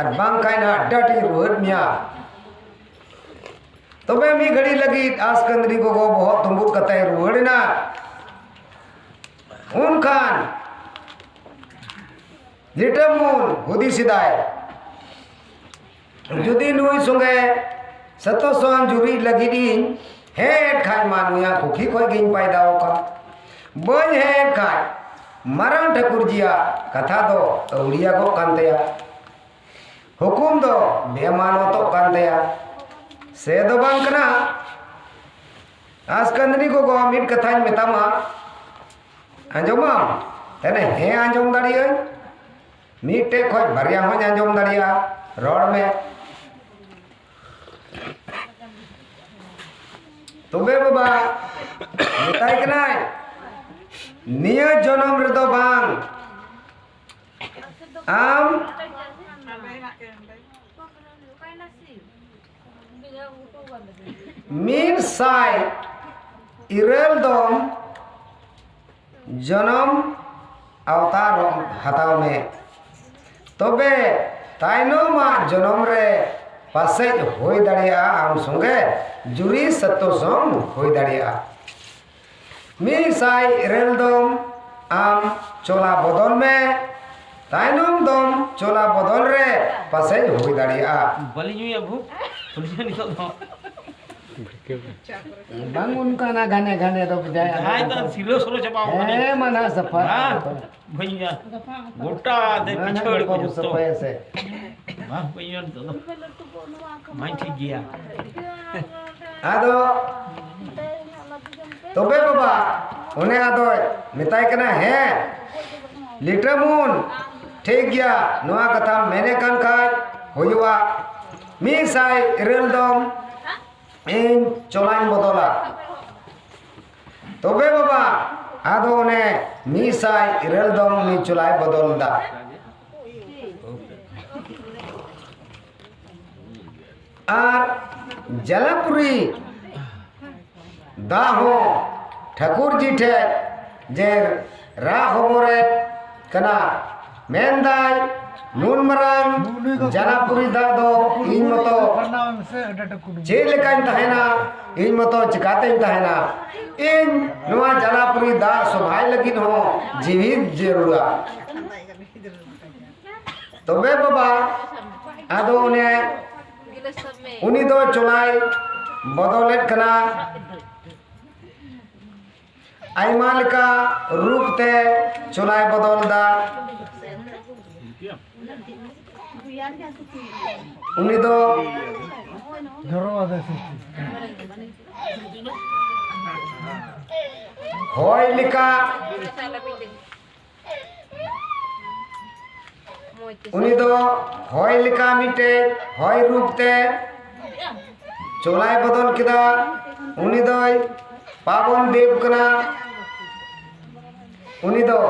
ᱟᱨ ᱵᱟᱝᱠᱷᱟᱱ ᱦᱟᱸᱜ ᱰᱟᱹᱴᱤᱧ ᱨᱩᱣᱟᱹᱲ ᱢᱮᱭᱟ᱾" ᱛᱚᱵᱮ ᱢᱤᱫ ᱜᱷᱟᱹᱲᱤ ᱞᱟᱹᱜᱤᱫ ᱟᱥᱠᱟᱹᱱᱫᱽᱨᱤ ᱜᱚᱜᱚ ᱵᱚᱦᱚᱜ ᱛᱩᱸᱵᱩᱫ ᱠᱟᱛᱮᱭ ᱨᱩᱣᱟᱹᱲ ᱮᱱᱟ᱾ ᱩᱱᱠᱷᱟᱱ ᱞᱤᱴᱟᱹ ᱢᱩᱱ ᱦᱩᱫᱤᱥ ᱮᱫᱟᱭ, ᱡᱩᱫᱤ ᱱᱩᱭ ᱥᱚᱸᱜᱮ ᱥᱟᱛᱚ ᱥᱚᱱ ᱡᱩᱨᱤ ᱞᱟᱹᱜᱤᱫ ᱤᱧ ᱦᱮᱡ ᱮᱱ ᱠᱷᱟᱱ ᱢᱟ ᱱᱩᱭᱟᱜ ᱠᱩᱠᱷᱤ ᱠᱷᱚᱱ ᱜᱤᱧ ᱯᱟᱭᱫᱟ ᱟᱠᱟᱱ᱾ ᱵᱟᱹᱧ ᱦᱮᱡ ᱮᱱ ᱠᱷᱟᱱ ᱢᱟᱨᱟᱝ ᱴᱷᱟᱹᱠᱩᱨ ᱡᱤᱭᱟᱜ ᱠᱟᱛᱷᱟ ᱫᱚ ᱟᱹᱣᱲᱤᱭᱟᱜᱚᱜ ᱠᱟᱱ ᱛᱟᱭᱟ᱾ ᱦᱩᱠᱩᱢ ᱫᱚ ᱵᱮᱢᱟᱱᱚᱛᱚᱜ ᱠᱟᱱ ᱛᱟᱭᱟ᱾ ᱥᱮ ᱫᱚ ᱵᱟᱝ ᱠᱟᱱᱟ? ᱟᱥᱠᱟᱱᱫᱽᱨᱤ ᱜᱚᱜᱚ, ᱢᱤᱫ ᱠᱟᱛᱷᱟᱧ ᱢᱮᱛᱟᱢᱟ, ᱟᱸᱡᱚᱢᱟᱢ? ᱛᱟᱦᱞᱮ ᱦᱮᱸ, ᱟᱸᱡᱚᱢ ᱫᱟᱲᱮᱭᱟᱜᱼᱟᱹᱧ᱾ ᱢᱤᱫᱴᱮᱡ ᱠᱷᱚᱡ ᱵᱟᱨᱭᱟ ᱦᱚᱸᱧ ᱟᱸᱡᱚᱢ ᱫᱟᱲᱮᱭᱟᱜᱼᱟ᱾ ᱨᱚᱲ ᱢᱮ᱾ ᱛᱚᱵᱮ ᱵᱟᱵᱟ, ᱢᱮᱛᱟᱭ ᱠᱟᱱᱟᱭ, ᱱᱤᱭᱟᱹ ᱡᱚᱱᱚᱢ ᱨᱮᱫᱚ ᱵᱟᱝ, ᱟᱢ ᱢᱤᱫ ᱥᱟᱭ ᱤᱨᱟᱹᱞ ᱫᱚᱢ ᱡᱚᱱᱚᱢ ᱟᱣᱛᱟᱨ ᱦᱟᱛᱟᱣ ᱢᱮ᱾ ᱛᱚᱵᱮ ᱛᱟᱭᱱᱚᱢᱟᱜ ᱡᱚᱱᱚᱢ ᱨᱮ ᱯᱟᱥᱮᱡ ᱦᱩᱭ ᱫᱟᱲᱮᱭᱟᱜᱼᱟ ᱟᱢ ᱥᱚᱸᱜᱮ ᱡᱩᱨᱤ ᱥᱟᱛᱚ ᱥᱚᱢ ᱦᱩᱭ ᱫᱟᱲᱮᱭᱟᱜᱼᱟ᱾ ᱢᱤᱫ ᱥᱟᱭ ᱤᱨᱟᱹᱞ ᱫᱚᱢ ᱟᱢ ᱪᱚᱞᱟ ᱵᱚᱫᱚᱞ ᱢᱮ, ᱛᱟᱭᱱᱚᱢ ᱫᱚᱢ ᱪᱚᱞᱟ ᱵᱚᱫᱚᱞ ᱨᱮ ᱯᱟᱥᱮᱡ ᱦᱩᱭ ᱫᱟᱲᱮᱭᱟᱜᱼᱟ᱾ ᱵᱟᱹᱞᱤᱧ ᱧᱩᱭᱟ ᱵᱷᱩ, ᱵᱟᱹᱞᱤᱧ ᱧᱩᱭᱟ ᱱᱤᱛᱚᱜ ᱫᱚ᱾ ᱵᱟᱝ ᱚᱱᱠᱟᱱᱟ ᱜᱷᱟᱱᱮ ᱜᱷᱟᱱᱮ ᱫᱚ ᱵᱩᱡᱷᱟᱹᱣ᱾ ᱡᱟᱦᱟᱸᱭ ᱫᱚ ᱥᱤᱨᱟᱹ ᱥᱚᱨᱚ ᱪᱟᱵᱟᱣ ᱠᱟᱱᱟ᱾ ᱦᱮᱸ, ᱢᱟᱱᱟ ᱥᱟᱯᱷᱟ᱾ ᱵᱟᱝ, ᱵᱟᱹᱧ ᱧᱩᱭᱟ᱾ ᱜᱚᱴᱟ ᱛᱮ ᱢᱟᱱᱟ ᱯᱤᱪᱷᱟᱹᱲ ᱠᱚ ᱜᱚᱴᱟ ᱡᱚᱛᱚ᱾ ᱥᱟᱯᱷᱟᱭᱟ ᱥᱮ᱾ ᱵᱟᱝ, ᱵᱟᱹᱧ ᱧᱩᱭᱟ ᱱᱤᱛᱚᱜ ᱫᱚ᱾ ᱢᱟᱧ ᱴᱷᱤᱠ ᱜᱮᱭᱟ᱾ ᱟᱫᱚ ᱛᱚᱵᱮ ᱵᱟᱵᱟ, ᱚᱱᱮ ᱟᱫᱚᱭ ᱢᱮᱛᱟᱭ ᱠᱟᱱᱟ, ᱦᱮᱸ, ᱞᱤᱴᱟᱹ ᱢᱩᱱ, ᱴᱷᱤᱠ ᱜᱮᱭᱟ, ᱱᱚᱣᱟ ᱠᱟᱛᱷᱟᱢ ᱢᱮᱱᱮ ᱠᱟᱱ ᱠᱷᱟᱡ ᱦᱩᱭᱩᱜᱼᱟ, ᱢᱤᱫ ᱥᱟᱭ ᱤᱨᱟᱹᱞ ᱫᱚᱢ ᱤᱧ ᱪᱚᱞᱟᱧ ᱵᱚᱫᱚᱞᱟ᱾ ᱛᱚᱵᱮ ᱵᱟᱵᱟ, ᱟᱫᱚ ᱚᱱᱮ ᱢᱤᱫ ᱥᱟᱭ ᱤᱨᱟᱹᱞ ᱫᱚᱢ ᱩᱱᱤ ᱪᱚᱞᱟᱭ ᱵᱚᱫᱚᱞ ᱮᱫᱟ᱾ ᱟᱨ ᱡᱟᱞᱟᱯᱩᱨᱤ ᱫᱟᱜ ᱦᱚᱸ ᱴᱷᱟᱹᱠᱩᱨ ᱡᱤ ᱴᱷᱮᱡ ᱡᱮ ᱨᱟᱜ ᱦᱚᱵᱚᱨᱮᱫ ᱠᱟᱱᱟ, ᱢᱮᱱᱫᱟᱭ, "ᱱᱩᱱ ᱢᱟᱨᱟᱝ ᱡᱟᱞᱟᱯᱩᱨᱤ ᱫᱟᱜ ᱫᱚ ᱤᱧ ᱢᱚᱛᱚ ᱪᱮᱫ ᱞᱮᱠᱟᱧ ᱛᱟᱦᱮᱱᱟ? ᱤᱧ ᱢᱚᱛᱚ ᱪᱤᱠᱟᱛᱮᱧ ᱛᱟᱦᱮᱱᱟ? ᱤᱧ ᱱᱚᱣᱟ ᱡᱟᱞᱟᱯᱩᱨᱤ ᱫᱟᱜ ᱥᱚᱵᱷᱟᱭ ᱞᱟᱹᱜᱤᱫ ᱦᱚᱸ ᱡᱤᱣᱤ ᱡᱟᱹᱨᱩᱲᱟ᱾" ᱛᱚᱵᱮ ᱵᱟᱵᱟ, ᱟᱫᱚ ᱚᱱᱮ ᱩᱱᱤ ᱫᱚ ᱪᱚᱞᱟᱭ ᱵᱚᱫᱚᱞᱮᱫ ᱠᱟᱱᱟ, ᱟᱭᱢᱟ ᱞᱮᱠᱟ ᱨᱩᱯ ᱛᱮ ᱪᱚᱞᱟᱭ ᱵᱚᱫᱚᱞ ᱮᱫᱟ᱾ ᱩᱱᱤ ᱫᱚ ᱦᱚᱭ ᱞᱮᱠᱟ ᱩᱱᱤ ᱫᱚ ᱦᱚᱭ ᱞᱮᱠᱟ ᱢᱤᱫᱴᱮᱡ ᱦᱚᱭ ᱨᱩᱯ ᱛᱮ ᱪᱚᱞᱟᱭ ᱵᱚᱫᱚᱞ ᱠᱮᱫᱟ᱾ ᱩᱱᱤ ᱫᱚᱭ ᱯᱟᱵᱚᱱ ᱫᱮᱵ ᱠᱟᱱᱟ᱾ ᱩᱱᱤ ᱫᱚ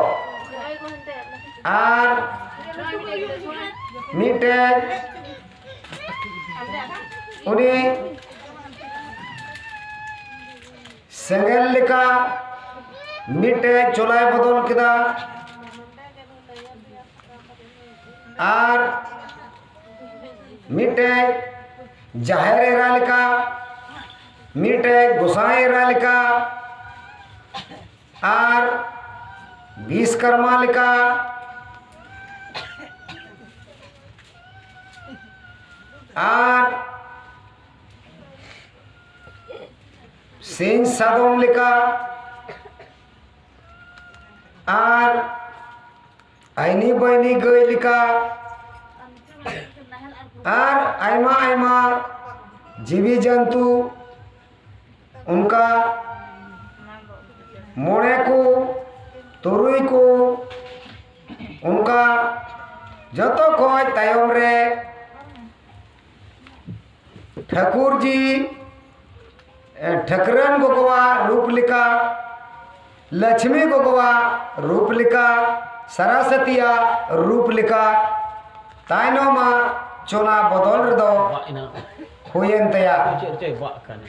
ᱟᱨ ᱢᱤᱫᱴᱮᱡ ᱩᱱᱤ ᱥᱮᱸᱜᱮᱞ ᱞᱮᱠᱟ ᱢᱤᱫᱴᱮᱡ ᱪᱚᱞᱟᱭ ᱵᱚᱫᱚᱞ ᱠᱮᱫᱟ᱾ ᱟᱨ ᱢᱤᱫᱴᱮᱡ ᱡᱟᱦᱮᱨ ᱮᱨᱟ ᱞᱮᱠᱟ, ᱢᱤᱫᱴᱮᱡ ᱜᱚᱸᱥᱟᱭ ᱮᱨᱟ ᱞᱮᱠᱟ, ᱟᱨ ᱵᱤᱥᱠᱚᱨᱢᱟ ᱞᱮᱠᱟ, ᱟᱨ ᱥᱤᱧ ᱥᱟᱫᱚᱢ ᱞᱮᱠᱟ, ᱟᱨ ᱟᱭᱱᱤ ᱵᱟᱭᱱᱤ ᱜᱟᱹᱭ ᱞᱮᱠᱟ, ᱟᱨ ᱟᱭᱢᱟ ᱟᱭᱢᱟ ᱡᱤᱣᱤ ᱡᱚᱱᱛᱩ, ᱚᱱᱠᱟ ᱢᱚᱬᱮ ᱠᱚ, ᱛᱩᱨᱩᱭ ᱠᱚ, ᱚᱱᱠᱟ ᱡᱚᱛᱚ ᱠᱷᱚᱡ ᱛᱟᱭᱚᱢ ᱨᱮ ᱴᱷᱟᱹᱠᱩᱨ ᱡᱤ, ᱮ, ᱴᱷᱟᱹᱠᱨᱟᱹᱱ ᱜᱚᱜᱚᱣᱟᱜ ᱨᱩᱯ ᱞᱮᱠᱟ, ᱞᱟᱪᱷᱢᱤ ᱜᱚᱜᱚᱣᱟᱜ ᱨᱩᱯ ᱞᱮᱠᱟ, ᱥᱟᱨᱟᱥᱟᱛᱤᱭᱟᱜ ᱨᱩᱯ ᱞᱮᱠᱟ, ᱛᱟᱭᱱᱚᱢᱟᱜ ᱪᱚᱞᱟ ᱵᱚᱫᱚᱞ ᱨᱮᱫᱚ ᱵᱟᱜ ᱮᱱᱟ᱾ ᱦᱩᱭᱮᱱ ᱛᱟᱭᱟ᱾ ᱪᱮᱫ ᱪᱚᱭ ᱵᱟᱜ ᱠᱟᱱᱟ?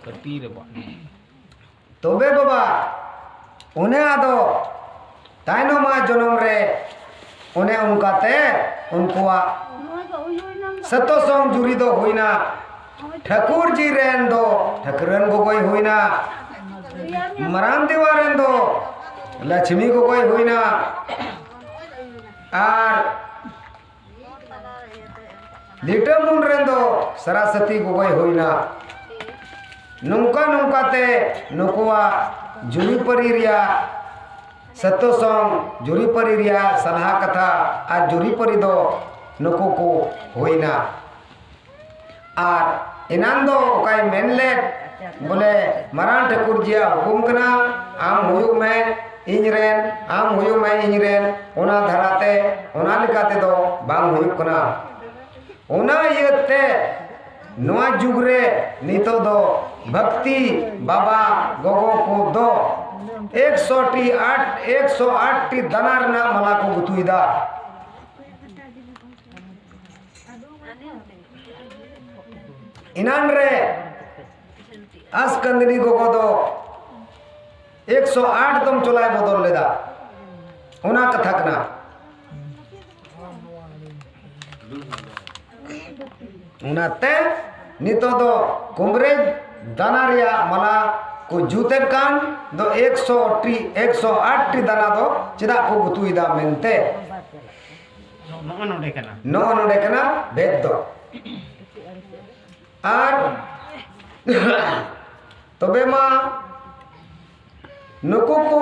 ᱠᱟᱹᱴᱤ ᱨᱮ ᱵᱟᱜ ᱮᱱᱟ᱾ ᱛᱚᱵᱮ ᱵᱟᱵᱟ, ᱚᱱᱮ ᱟᱫᱚ ᱛᱟᱭᱱᱚᱢᱟᱜ ᱡᱚᱱᱚᱢ ᱨᱮ ᱚᱱᱮ ᱚᱱᱠᱟᱛᱮ ᱩᱱᱠᱩᱣᱟᱜ ᱥᱟᱛᱚ ᱥᱚᱝ ᱡᱩᱨᱤ ᱫᱚ ᱦᱩᱭᱱᱟ᱾ ᱴᱷᱟᱹᱠᱩᱨ ᱡᱤ ᱨᱮᱱ ᱫᱚ ᱴᱷᱟᱹᱠᱨᱟᱹᱱ ᱜᱚᱜᱚᱭ ᱦᱩᱭᱱᱟ, ᱢᱟᱨᱟᱝ ᱫᱮᱣᱟ ᱨᱮᱱ ᱫᱚ ᱞᱟᱪᱷᱢᱤ ᱜᱚᱜᱚᱭ ᱦᱩᱭᱱᱟ, ᱟᱨ ᱞᱤᱴᱟᱹ ᱢᱩᱱ ᱨᱮᱱ ᱫᱚ ᱥᱟᱨᱟᱥᱟᱛᱤ ᱜᱚᱜᱚᱭ ᱦᱩᱭᱱᱟ᱾ ᱱᱚᱝᱠᱟ ᱱᱚᱝᱠᱟᱛᱮ ᱱᱩᱠᱩᱣᱟᱜ ᱡᱩᱨᱤᱯᱟᱹᱨᱤ ᱨᱮᱭᱟᱜ ᱥᱟᱛᱚ ᱥᱚᱝ ᱡᱩᱨᱤᱯᱟᱹᱨᱤ ᱨᱮᱭᱟᱜ ᱥᱟᱞᱦᱟ ᱠᱟᱛᱷᱟ ᱟᱨ ᱡᱩᱨᱤᱯᱟᱹᱨᱤ ᱫᱚ ᱱᱩᱠᱩ ᱠᱚ ᱦᱩᱭᱱᱟ᱾ ᱟᱨ ᱮᱱᱟᱱ ᱫᱚ ᱚᱠᱟᱭ ᱢᱮᱱ ᱞᱮᱫ, ᱵᱚᱞᱮ ᱢᱟᱨᱟᱝ ᱴᱷᱟᱹᱠᱩᱨ ᱡᱤᱭᱟᱜ ᱦᱩᱠᱩᱢ ᱠᱟᱱᱟ, ᱟᱢ ᱦᱩᱭᱩᱜ ᱢᱮ ᱤᱧ ᱨᱮᱱ, ᱟᱢ ᱦᱩᱭᱩᱜ ᱢᱮ ᱤᱧ ᱨᱮᱱ, ᱚᱱᱟ ᱫᱷᱟᱨᱟᱛᱮ, ᱚᱱᱟ ᱞᱮᱠᱟ ᱛᱮᱫᱚ ᱵᱟᱝ ᱦᱩᱭᱩᱜ ᱠᱟᱱᱟ᱾ ᱚᱱᱟ ᱤᱭᱟᱹᱛᱮ ᱱᱚᱣᱟ ᱡᱩᱜᱽ ᱨᱮ ᱱᱤᱛᱚᱜ ᱫᱚ ᱵᱷᱟᱠᱛᱤ ᱵᱟᱵᱟ ᱜᱚᱜᱚ ᱠᱚ ᱫᱚ ᱮᱠᱥᱚ ᱴᱤ ᱟᱴ, ᱮᱠᱥᱚ ᱟᱴ ᱴᱤ ᱫᱟᱱᱟ ᱨᱮᱱᱟᱜ ᱢᱟᱞᱟ ᱠᱚ ᱜᱩᱛᱩᱭᱮᱫᱟ᱾ ᱮᱱᱟᱱ ᱨᱮ ᱟᱥᱠᱟᱱᱫᱤᱱᱤ ᱜᱚᱜᱚ ᱫᱚ ᱮᱠᱥᱚ ᱟᱴ ᱫᱚᱢ ᱪᱚᱞᱟᱭ ᱵᱚᱫᱚᱞ ᱞᱮᱫᱟ, ᱚᱱᱟ ᱠᱟᱛᱷᱟ ᱠᱟᱱᱟ᱾ ᱚᱱᱟᱛᱮ ᱱᱤᱛᱚᱜ ᱫᱚ ᱠᱚᱝᱜᱨᱮᱥ ᱫᱟᱱᱟ ᱨᱮᱭᱟᱜ ᱢᱟᱞᱟ ᱠᱚ ᱡᱩᱛᱮᱫ ᱠᱟᱱ ᱫᱚ ᱮᱠᱥᱚ ᱴᱤ, ᱮᱠᱥᱚ ᱟᱴ ᱴᱤ ᱫᱟᱱᱟ ᱫᱚ ᱪᱮᱫᱟᱜ ᱠᱚ ᱜᱩᱛᱩᱭᱮᱫᱟ ᱢᱮᱱᱛᱮ᱾ ᱱᱚᱜᱼᱚ ᱱᱚᱰᱮ ᱠᱟᱱᱟ᱾ ᱱᱚᱜᱼᱚ ᱱᱚᱰᱮ ᱠᱟᱱᱟ ᱵᱷᱮᱫ ᱫᱚ᱾ ᱟᱨ ᱛᱚᱵᱮ ᱢᱟ ᱱᱩᱠᱩ ᱠᱚ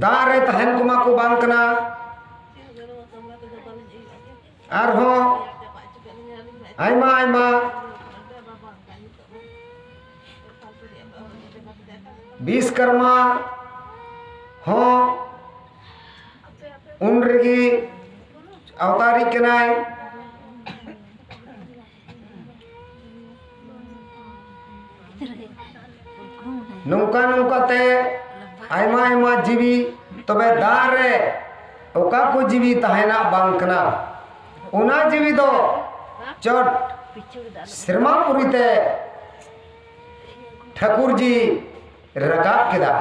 ᱫᱟᱜ ᱨᱮ ᱛᱟᱦᱮᱱ ᱠᱚᱢᱟ ᱠᱚ ᱵᱟᱝ ᱠᱟᱱᱟ᱾ ᱟᱨᱦᱚᱸ ᱟᱭᱢᱟ ᱟᱭᱢᱟ ᱵᱤᱥᱠᱚᱨᱢᱟ ᱦᱚᱸ ᱩᱱ ᱨᱮᱜᱮ ᱟᱣᱛᱟᱨᱤᱡ ᱠᱟᱱᱟᱭ᱾ ᱱᱚᱝᱠᱟ ᱱᱚᱝᱠᱟ ᱛᱮ ᱟᱭᱢᱟ ᱟᱭᱢᱟ ᱡᱤᱣᱤ, ᱛᱚᱵᱮ ᱫᱟᱜ ᱨᱮ ᱚᱠᱟ ᱠᱚ ᱡᱤᱣᱤ ᱛᱟᱦᱮᱱᱟ ᱵᱟᱝ ᱠᱟᱱᱟ, ᱚᱱᱟ ᱡᱤᱣᱤ ᱫᱚ ᱪᱚᱴ ᱥᱮᱨᱢᱟᱯᱩᱨᱤ ᱛᱮ ᱴᱷᱟᱹᱠᱩᱨ ᱡᱤ ᱨᱟᱠᱟᱵ ᱠᱮᱫᱟ᱾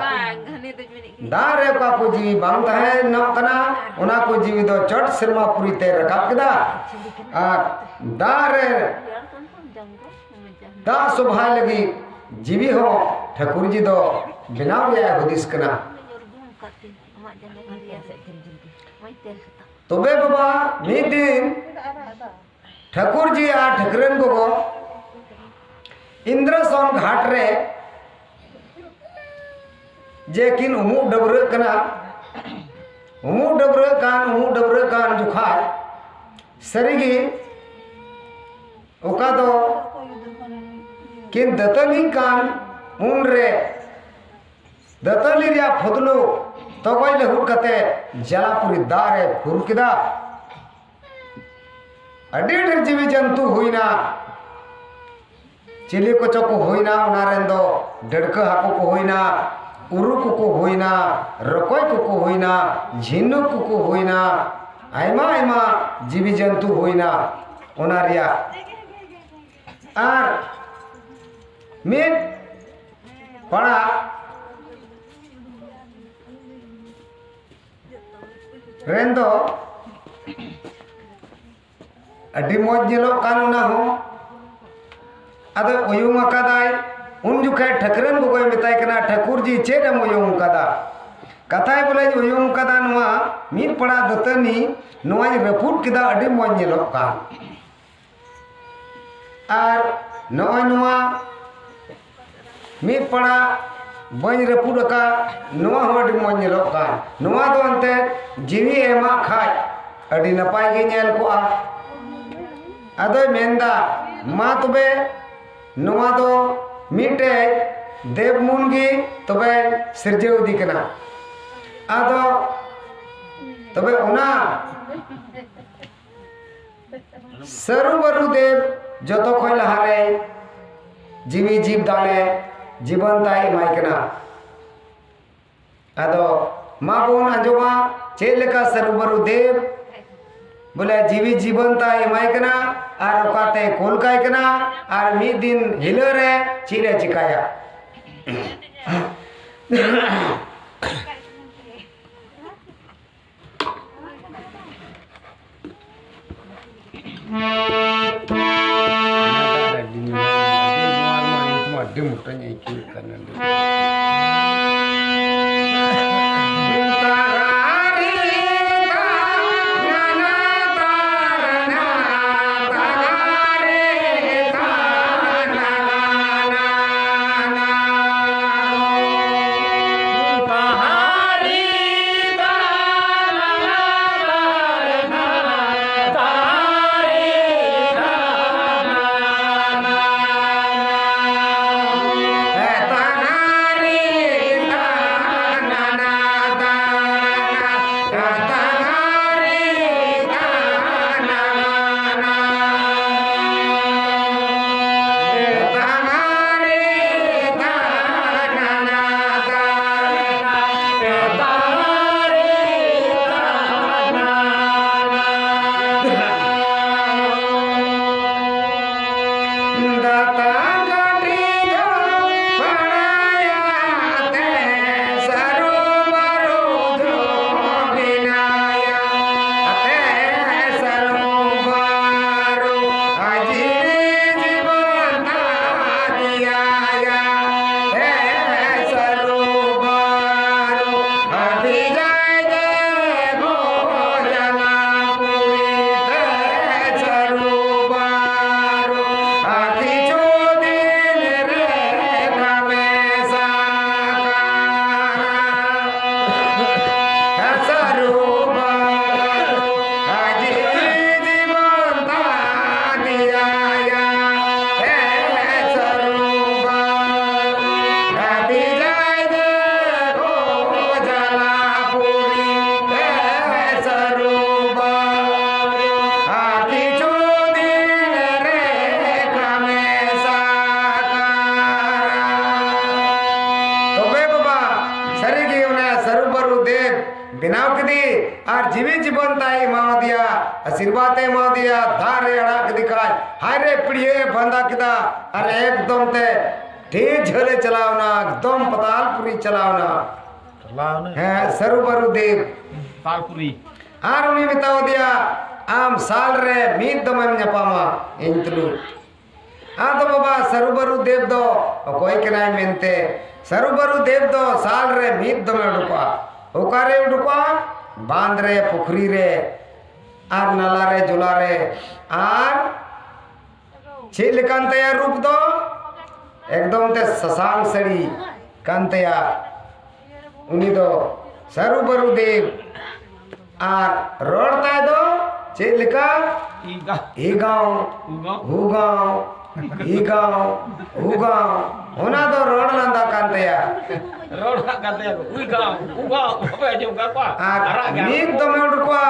ᱫᱟᱜ ᱨᱮ ᱚᱠᱟ ᱠᱚ ᱡᱤᱣᱤ ᱵᱟᱝ ᱛᱟᱦᱮᱱᱚᱜ ᱠᱟᱱᱟ, ᱚᱱᱟ ᱠᱚ ᱡᱤᱣᱤ ᱫᱚ ᱪᱚᱴ ᱥᱮᱨᱢᱟᱯᱩᱨᱤ ᱛᱮ ᱨᱟᱠᱟᱵ ᱠᱮᱫᱟ᱾ ᱟᱨ ᱫᱟᱜ ᱨᱮ ᱫᱟᱜ ᱥᱚᱵᱷᱟᱭ ᱞᱟᱹᱜᱤᱫ ᱡᱤᱣᱤ ᱦᱚᱸ ᱴᱷᱟᱹᱠᱩᱨ ᱡᱤ ᱫᱚ ᱵᱮᱱᱟᱣ ᱨᱮᱭᱟᱜ ᱮ ᱦᱩᱫᱤᱥ ᱠᱟᱱᱟ᱾ ᱛᱚᱵᱮ ᱵᱟᱵᱟ, ᱢᱤᱫ ᱫᱤᱱ ᱴᱷᱟᱹᱠᱩᱨ ᱡᱤ ᱟᱨ ᱴᱷᱟᱹᱠᱨᱟᱹᱱ ᱜᱚᱜᱚ ᱤᱱᱫᱨᱚᱥᱚᱱ ᱜᱷᱟᱴ ᱨᱮ ᱡᱮ ᱠᱤᱱ ᱩᱢᱩᱜ ᱰᱟᱹᱵᱽᱨᱟᱹᱜ ᱠᱟᱱᱟ, ᱩᱢᱩᱜ ᱰᱟᱹᱵᱽᱨᱟᱹᱜ ᱠᱟᱱ, ᱩᱢᱩᱜ ᱰᱟᱹᱵᱽᱨᱟᱹᱜ ᱠᱟᱱ ᱡᱚᱠᱷᱟᱡ ᱥᱟᱹᱨᱤᱜᱮ ᱚᱠᱟ ᱫᱚ ᱠᱤᱱ ᱫᱟᱹᱛᱟᱹᱱᱤ ᱠᱟᱱ ᱩᱱᱨᱮ ᱫᱟᱹᱛᱟᱹᱱᱤ ᱨᱮᱭᱟᱜ ᱯᱷᱚᱫᱞᱩ ᱛᱚᱜᱚᱡ ᱞᱟᱹᱦᱩᱫ ᱠᱟᱛᱮ ᱡᱟᱞᱟᱯᱩᱨᱤ ᱫᱟᱜ ᱨᱮ ᱯᱷᱩᱨ ᱠᱮᱫᱟ᱾ ᱟᱹᱰᱤ ᱰᱷᱮᱨ ᱡᱤᱣᱤ ᱡᱚᱱᱛᱩ ᱦᱩᱭᱱᱟ, ᱪᱤᱞᱤ ᱠᱚᱪᱚ ᱠᱚ ᱦᱩᱭᱱᱟ, ᱚᱱᱟ ᱨᱮᱱ ᱫᱚ ᱰᱟᱹᱲᱠᱟᱹ ᱦᱟᱹᱠᱩ ᱠᱚ ᱦᱩᱭᱱᱟ, ᱩᱨᱩ ᱠᱚᱠᱚ ᱦᱩᱭᱱᱟ, ᱨᱚᱠᱚᱡ ᱠᱚᱠᱚ ᱦᱩᱭᱱᱟ, ᱡᱷᱤᱱᱩᱠ ᱠᱚᱠᱚ ᱦᱩᱭᱱᱟ, ᱟᱭᱢᱟ ᱟᱭᱢᱟ ᱡᱤᱣᱤ ᱡᱚᱱᱛᱩ ᱦᱩᱭᱱᱟ᱾ ᱚᱱᱟ ᱨᱮᱭᱟᱜ ᱟᱨ ᱢᱤᱫ ᱯᱟᱲᱟ ᱨᱮᱱ ᱫᱚ ᱟᱹᱰᱤ ᱢᱚᱡᱽ ᱧᱮᱞᱚᱜ ᱠᱟᱱ ᱚᱱᱟ ᱦᱚᱸ᱾ ᱟᱫᱚ ᱩᱭᱩᱝ ᱟᱠᱟᱫᱟᱭ, ᱩᱱ ᱡᱚᱠᱷᱮᱡ ᱴᱷᱟᱹᱠᱨᱟᱹᱱ ᱜᱚᱜᱚᱭ ᱢᱮᱛᱟᱭ ᱠᱟᱱᱟ, "ᱴᱷᱟᱹᱠᱩᱨ ᱡᱤ, ᱪᱮᱫ ᱮᱢ ᱩᱭᱩᱝ ᱟᱠᱟᱫᱟ?" ᱠᱟᱛᱷᱟᱭ ᱵᱚᱞᱮᱧ ᱩᱭᱩᱝ ᱠᱟᱫᱟ ᱱᱚᱣᱟ ᱢᱤᱫ ᱯᱟᱲᱟ ᱫᱟᱹᱛᱟᱹᱱᱤ, ᱱᱚᱣᱟᱧ ᱨᱟᱹᱯᱩᱫ ᱠᱮᱫᱟ, ᱟᱹᱰᱤ ᱢᱚᱡᱽ ᱧᱮᱞᱚᱜ ᱠᱟᱱ᱾ ᱟᱨ ᱱᱚᱜᱼᱚᱭ ᱱᱚᱣᱟ ᱢᱤᱫ ᱯᱟᱲᱟ ᱵᱟᱹᱧ ᱨᱟᱹᱯᱩᱫ ᱟᱠᱟᱫ, ᱱᱚᱣᱟ ᱦᱚᱸ ᱟᱹᱰᱤ ᱢᱚᱡᱽ ᱧᱮᱞᱚᱜ ᱠᱟᱱ᱾ ᱱᱚᱣᱟ ᱫᱚ ᱮᱱᱛᱮᱫ ᱡᱤᱣᱤ ᱮᱢᱟᱜ ᱠᱷᱟᱡ ᱟᱹᱰᱤ ᱱᱟᱯᱟᱭ ᱜᱮ ᱧᱮᱞ ᱠᱚᱜᱼᱟ᱾ ᱟᱫᱚᱭ ᱢᱮᱱᱫᱟ, ᱢᱟ ᱛᱚᱵᱮ ᱱᱚᱣᱟ ᱫᱚ ᱢᱤᱫᱴᱮᱡ ᱫᱮᱵ ᱢᱩᱱ ᱜᱮ ᱛᱚᱵᱮ ᱥᱤᱨᱡᱟᱹᱣ ᱤᱫᱤ ᱠᱟᱱᱟ᱾ ᱟᱫᱚ ᱛᱚᱵᱮ ᱚᱱᱟ ᱥᱟᱹᱨᱩ ᱵᱟᱹᱨᱩ ᱫᱮᱵ ᱡᱚᱛᱚ ᱠᱷᱚᱱ ᱞᱟᱦᱟᱨᱮ ᱡᱤᱣᱤ ᱡᱤᱵ ᱫᱟᱱᱮ ᱡᱤᱵᱚᱱ ᱛᱟᱭ ᱮᱢᱟᱭ ᱠᱟᱱᱟ᱾ ᱟᱫᱚ ᱢᱟ ᱵᱚᱱ ᱟᱸᱡᱚᱢᱟ ᱪᱮᱫ ᱞᱮᱠᱟ ᱥᱟᱹᱨᱩ ᱵᱟᱹᱨᱩ ᱫᱮᱵ ᱵᱚᱞᱮ ᱡᱤᱣᱤ ᱡᱤᱵᱚᱱ ᱛᱟᱭ ᱮᱢᱟᱭ ᱠᱟᱱᱟ ᱟᱨ ᱚᱠᱟᱛᱮ ᱠᱩᱞ ᱠᱟᱭ ᱠᱟᱱᱟ ᱟᱨ ᱢᱤᱫ ᱫᱤᱱ ᱦᱤᱞᱳᱜ ᱨᱮ ᱪᱮᱫ ᱮ ᱪᱤᱠᱟᱭᱟ᱾ ᱟᱹᱰᱤ ᱢᱚᱴᱟᱧ ᱟᱹᱭᱠᱟᱹᱣᱮᱫ ᱠᱟᱱᱟ᱾ ᱵᱮᱱᱟᱣ ᱠᱮᱫᱮ ᱟᱨ ᱡᱤᱣᱤ ᱡᱤᱵᱚᱱ ᱛᱟᱭ ᱮᱢᱟᱣᱟᱫᱮᱭᱟ, ᱟᱥᱤᱨᱵᱟᱫᱽ ᱮ ᱮᱢᱟᱣᱟᱫᱮᱭᱟ, ᱫᱟᱜ ᱨᱮ ᱟᱲᱟᱜ ᱠᱮᱫᱮ ᱠᱷᱟᱡ ᱦᱟᱭ ᱨᱮ ᱯᱤᱲᱤᱭᱟᱹ ᱮ ᱵᱟᱸᱫᱟ ᱠᱮᱫᱟ ᱟᱨ ᱮᱠᱫᱚᱢ ᱛᱮ ᱰᱷᱮᱨ ᱡᱷᱟᱹᱞ ᱮ ᱪᱟᱞᱟᱣ ᱮᱱᱟ, ᱮᱠᱫᱚᱢ ᱯᱟᱛᱟᱞᱯᱩᱨᱤ ᱪᱟᱞᱟᱣ ᱮᱱᱟ᱾ ᱪᱟᱞᱟᱣ ᱮᱱᱟ᱾ ᱦᱮᱸ, ᱥᱟᱹᱨᱩ ᱵᱟᱹᱨᱩ ᱫᱮᱵ᱾ ᱯᱟᱛᱟᱞᱯᱩᱨᱤ᱾ ᱟᱨ ᱩᱱᱤ ᱢᱮᱛᱟᱣ ᱫᱮᱭᱟ, "ᱟᱢ ᱥᱟᱞ ᱨᱮ ᱢᱤᱫ ᱫᱚᱢᱮᱢ ᱧᱟᱯᱟᱢᱟ ᱤᱧ ᱛᱩᱞᱩᱡ᱾" ᱟᱫᱚ ᱵᱟᱵᱟ, ᱥᱟᱹᱨᱩ ᱵᱟᱹᱨᱩ ᱫᱮᱵ ᱫᱚ ᱚᱠᱚᱭ ᱠᱟᱱᱟᱭ ᱢᱮᱱᱛᱮ? ᱥᱟᱹᱨᱩ ᱵᱟᱹᱨᱩ ᱫᱮᱵ ᱫᱚ ᱥᱟᱞ ᱨᱮ ᱢᱤᱫ ᱫᱚᱢᱮ ᱩᱰᱩᱠᱚᱜᱼᱟ᱾ ᱚᱠᱟᱨᱮ ᱩᱰᱩᱠᱚᱜᱼᱟ? ᱵᱟᱸᱫᱽ ᱨᱮ, ᱯᱩᱠᱷᱨᱤ ᱨᱮ, ᱟᱨ ᱱᱟᱞᱟ ᱨᱮ, ᱡᱚᱞᱟ ᱨᱮ᱾ ᱟᱨ ᱪᱮᱫ ᱞᱮᱠᱟᱱ ᱛᱟᱭᱟ ᱨᱩᱯ ᱫᱚ? ᱮᱠᱫᱚᱢ ᱛᱮ ᱥᱟᱥᱟᱝ ᱥᱟᱹᱲᱤ ᱠᱟᱱ ᱛᱟᱭᱟ ᱩᱱᱤ ᱫᱚ ᱥᱟᱹᱨᱩ ᱵᱟᱹᱨᱩ ᱫᱮᱵ᱾ ᱟᱨ ᱨᱚᱲ ᱛᱟᱭ ᱫᱚ ᱪᱮᱫ ᱞᱮᱠᱟ? ᱤᱜᱟ᱾ ᱦᱤᱜᱟᱣ, ᱩᱜᱟᱣ᱾ ᱦᱩᱜᱟᱣ, ᱦᱤᱜᱟᱣ, ᱦᱩᱜᱟᱣ᱾ ᱚᱱᱟ ᱫᱚ ᱨᱚᱲ ᱞᱟᱸᱫᱟ ᱠᱟᱱ ᱛᱟᱭᱟ᱾ ᱨᱚᱲ ᱞᱟᱸᱫᱟ ᱠᱟᱱ ᱛᱟᱭᱟ᱾ ᱩᱜᱟᱣ, ᱩᱜᱟᱣ᱾ ᱵᱟᱯᱮ ᱟᱸᱡᱚᱢ ᱠᱟᱜ ᱠᱚᱣᱟ? ᱟᱨ ᱟᱨᱟᱜ ᱜᱮ᱾ ᱢᱤᱫ ᱫᱚᱢᱮ ᱩᱰᱩᱠᱚᱜᱼᱟ᱾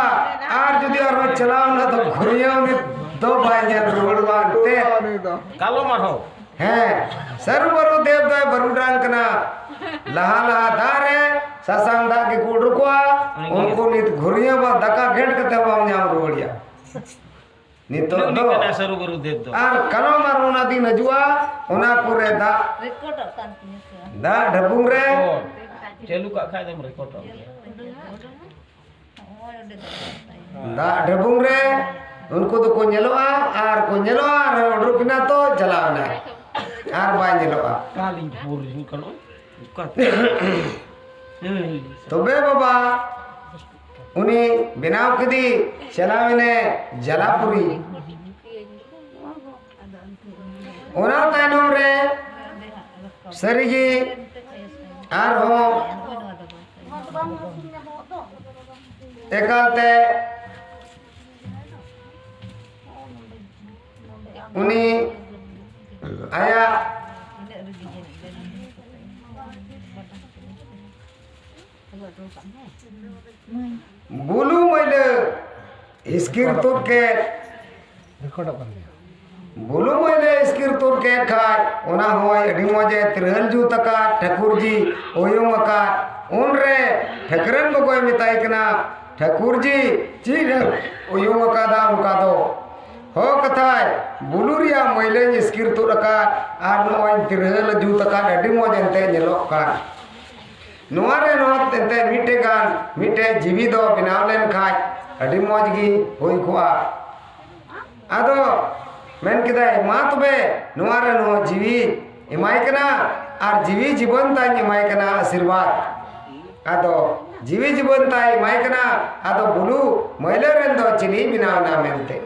ᱟᱨ ᱡᱩᱫᱤ ᱟᱨᱦᱚᱸ ᱪᱟᱞᱟᱣ ᱮᱱᱟ ᱛᱚ ᱜᱷᱩᱨᱭᱟᱹᱣ ᱩᱱᱤ ᱫᱚ ᱵᱟᱭ ᱧᱮᱞ ᱨᱩᱣᱟᱹᱲᱚᱜᱼᱟ ᱮᱱᱛᱮ᱾ ᱠᱟᱞᱚᱢ ᱟᱨᱦᱚᱸ᱾ ᱦᱮᱸ, ᱥᱟᱹᱨᱩ ᱵᱟᱹᱨᱩ ᱫᱮᱵ ᱫᱚᱭ ᱵᱟᱹᱨᱩᱰᱟᱝ ᱠᱟᱱᱟ᱾ ᱞᱟᱦᱟ ᱞᱟᱦᱟ ᱫᱟᱜ ᱨᱮ ᱥᱟᱥᱟᱝ ᱫᱟᱜ ᱜᱮᱠᱚ ᱩᱰᱩᱠᱚᱜᱼᱟ᱾ ᱩᱱᱠᱩ ᱱᱤᱛ ᱜᱷᱩᱨᱭᱟᱹ ᱵᱟ ᱫᱟᱠᱟ ᱜᱷᱮᱸᱴ ᱠᱟᱛᱮ ᱵᱟᱢ ᱧᱟᱢ ᱨᱩᱣᱟᱹᱲᱮᱭᱟ᱾ ᱱᱤᱛᱚᱜ ᱩᱱᱤ ᱫᱚ ᱠᱟᱱᱟᱭ ᱥᱟᱹᱨᱩ ᱵᱟᱹᱨᱩ ᱫᱮᱵ ᱫᱚ᱾ ᱟᱨ ᱠᱟᱞᱚᱢ ᱟᱨ ᱚᱱᱟ ᱫᱤᱱ ᱦᱤᱡᱩᱜᱼᱟ, ᱚᱱᱟ ᱠᱚᱨᱮ ᱫᱟᱜ, ᱨᱮᱠᱚᱨᱰᱚᱜ ᱠᱟᱱ ᱛᱤᱧᱟ ᱥᱮ? ᱫᱟᱜ ᱰᱷᱟᱹᱵᱩᱝ ᱨᱮ᱾ ᱚ, ᱪᱟᱹᱞᱩ ᱠᱟᱜ ᱠᱷᱟᱡ ᱫᱚᱢ ᱨᱮᱠᱚᱨᱰᱚᱜ ᱜᱮᱭᱟ᱾ ᱫᱟᱜ ᱰᱷᱟᱹᱵᱩᱝ ᱨᱮ ᱩᱱᱠᱩ ᱫᱚᱠᱚ ᱧᱮᱞᱚᱜᱼᱟ ᱟᱨ ᱠᱚ ᱧᱮᱞᱚᱜᱼᱟ ᱟᱨ ᱩᱰᱩᱠ ᱮᱱᱟ ᱛᱚ ᱪᱟᱞᱟᱣ ᱮᱱᱟᱭ ᱟᱨ ᱵᱟᱭ ᱧᱮᱞᱚᱜᱼᱟ᱾ ᱚᱠᱟᱞᱤᱧ ᱵᱷᱩᱞ ᱦᱩᱭᱩᱜ ᱠᱟᱱᱟ? ᱚᱠᱟ? ᱦᱮᱸ᱾ ᱛᱚᱵᱮ ᱵᱟᱵᱟ ᱩᱱᱤ ᱵᱮᱱᱟᱣ ᱠᱮᱫᱮ ᱪᱟᱞᱟᱣ ᱮᱱᱮ ᱡᱟᱞᱟᱯᱩᱨᱤ᱾ ᱚᱱᱟ ᱛᱟᱭᱱᱚᱢ ᱨᱮ ᱥᱟᱹᱨᱤᱜᱮ ᱟᱨᱦᱚᱸ ᱮᱠᱟᱞᱛᱮ ᱩᱱᱤ ᱟᱭᱟᱜ ᱵᱩᱞᱩ ᱢᱟᱹᱭᱞᱟᱹ ᱤᱥᱠᱤᱨ ᱛᱩᱫ ᱠᱮᱫ᱾ ᱨᱮᱠᱚᱨᱰᱚᱜ ᱠᱟᱱ ᱜᱮᱭᱟ᱾ ᱵᱩᱞᱩ ᱢᱟᱹᱭᱞᱟᱹ ᱤᱥᱠᱤᱨ ᱛᱩᱫ ᱠᱮᱫ ᱠᱷᱟᱡ, ᱚᱱᱟ ᱦᱚᱸᱭ ᱟᱹᱰᱤ ᱢᱚᱡᱮ ᱛᱤᱨᱦᱟᱹᱞ ᱡᱩᱛ ᱟᱠᱟᱫ, ᱴᱷᱟᱹᱠᱩᱨ ᱡᱤ ᱚᱭᱚᱝ ᱟᱠᱟᱫ᱾ ᱩᱱᱨᱮ ᱴᱷᱟᱹᱠᱨᱟᱹᱱ ᱜᱚᱜᱚᱭ ᱢᱮᱛᱟᱭ ᱠᱟᱱᱟ, "ᱴᱷᱟᱹᱠᱩᱨ ᱡᱤ, ᱪᱮᱫ ᱮᱢ ᱩᱭᱩᱝ ᱟᱠᱟᱫᱟ ᱚᱱᱠᱟ ᱫᱚ?" "ᱦᱚ ᱠᱟᱛᱷᱟᱭ, ᱵᱩᱞᱩ ᱨᱮᱭᱟᱜ ᱢᱟᱹᱭᱞᱟᱹᱧ ᱤᱥᱠᱤᱨ ᱛᱩᱫ ᱟᱠᱟᱫ ᱟᱨ ᱱᱚᱜᱼᱚᱭ ᱛᱤᱨᱦᱟᱹ ᱞᱮ ᱡᱩᱛ ᱟᱠᱟᱫ, ᱟᱹᱰᱤ ᱢᱚᱡᱽ ᱮᱱᱛᱮ ᱧᱮᱞᱚᱜ ᱠᱟᱱ᱾ ᱱᱚᱣᱟ ᱨᱮ ᱱᱚᱣᱟ ᱮᱱᱛᱮ ᱢᱤᱫᱴᱮᱡ ᱜᱟᱱ ᱢᱤᱫᱴᱮᱡ ᱡᱤᱣᱤ ᱫᱚ ᱵᱮᱱᱟᱣ ᱞᱮᱱ ᱠᱷᱟᱡ ᱟᱹᱰᱤ ᱢᱚᱡᱽ ᱜᱮ ᱦᱩᱭ ᱠᱚᱜᱼᱟ᱾" ᱟᱫᱚ ᱢᱮᱱ ᱠᱮᱫᱟᱭ, "ᱢᱟ ᱛᱚᱵᱮ ᱱᱚᱣᱟ ᱨᱮ ᱱᱚᱣᱟ ᱡᱤᱣᱤ ᱮᱢᱟᱭ ᱠᱟᱱᱟ ᱟᱨ ᱡᱤᱣᱤ ᱡᱤᱵᱚᱱ ᱛᱟᱧ ᱮᱢᱟᱭ ᱠᱟᱱᱟ ᱟᱥᱤᱨᱵᱟᱫᱽ᱾" ᱟᱫᱚ ᱡᱤᱣᱤ ᱡᱤᱵᱚᱱ ᱛᱟᱭ ᱮᱢᱟᱭ ᱠᱟᱱᱟ, ᱟᱫᱚ ᱵᱩᱞᱩ ᱢᱟᱹᱭᱞᱟᱹ ᱨᱮᱱ ᱫᱚ ᱪᱤᱞᱤ ᱵᱮᱱᱟᱣ ᱮᱱᱟ ᱢᱮᱱᱛᱮ᱾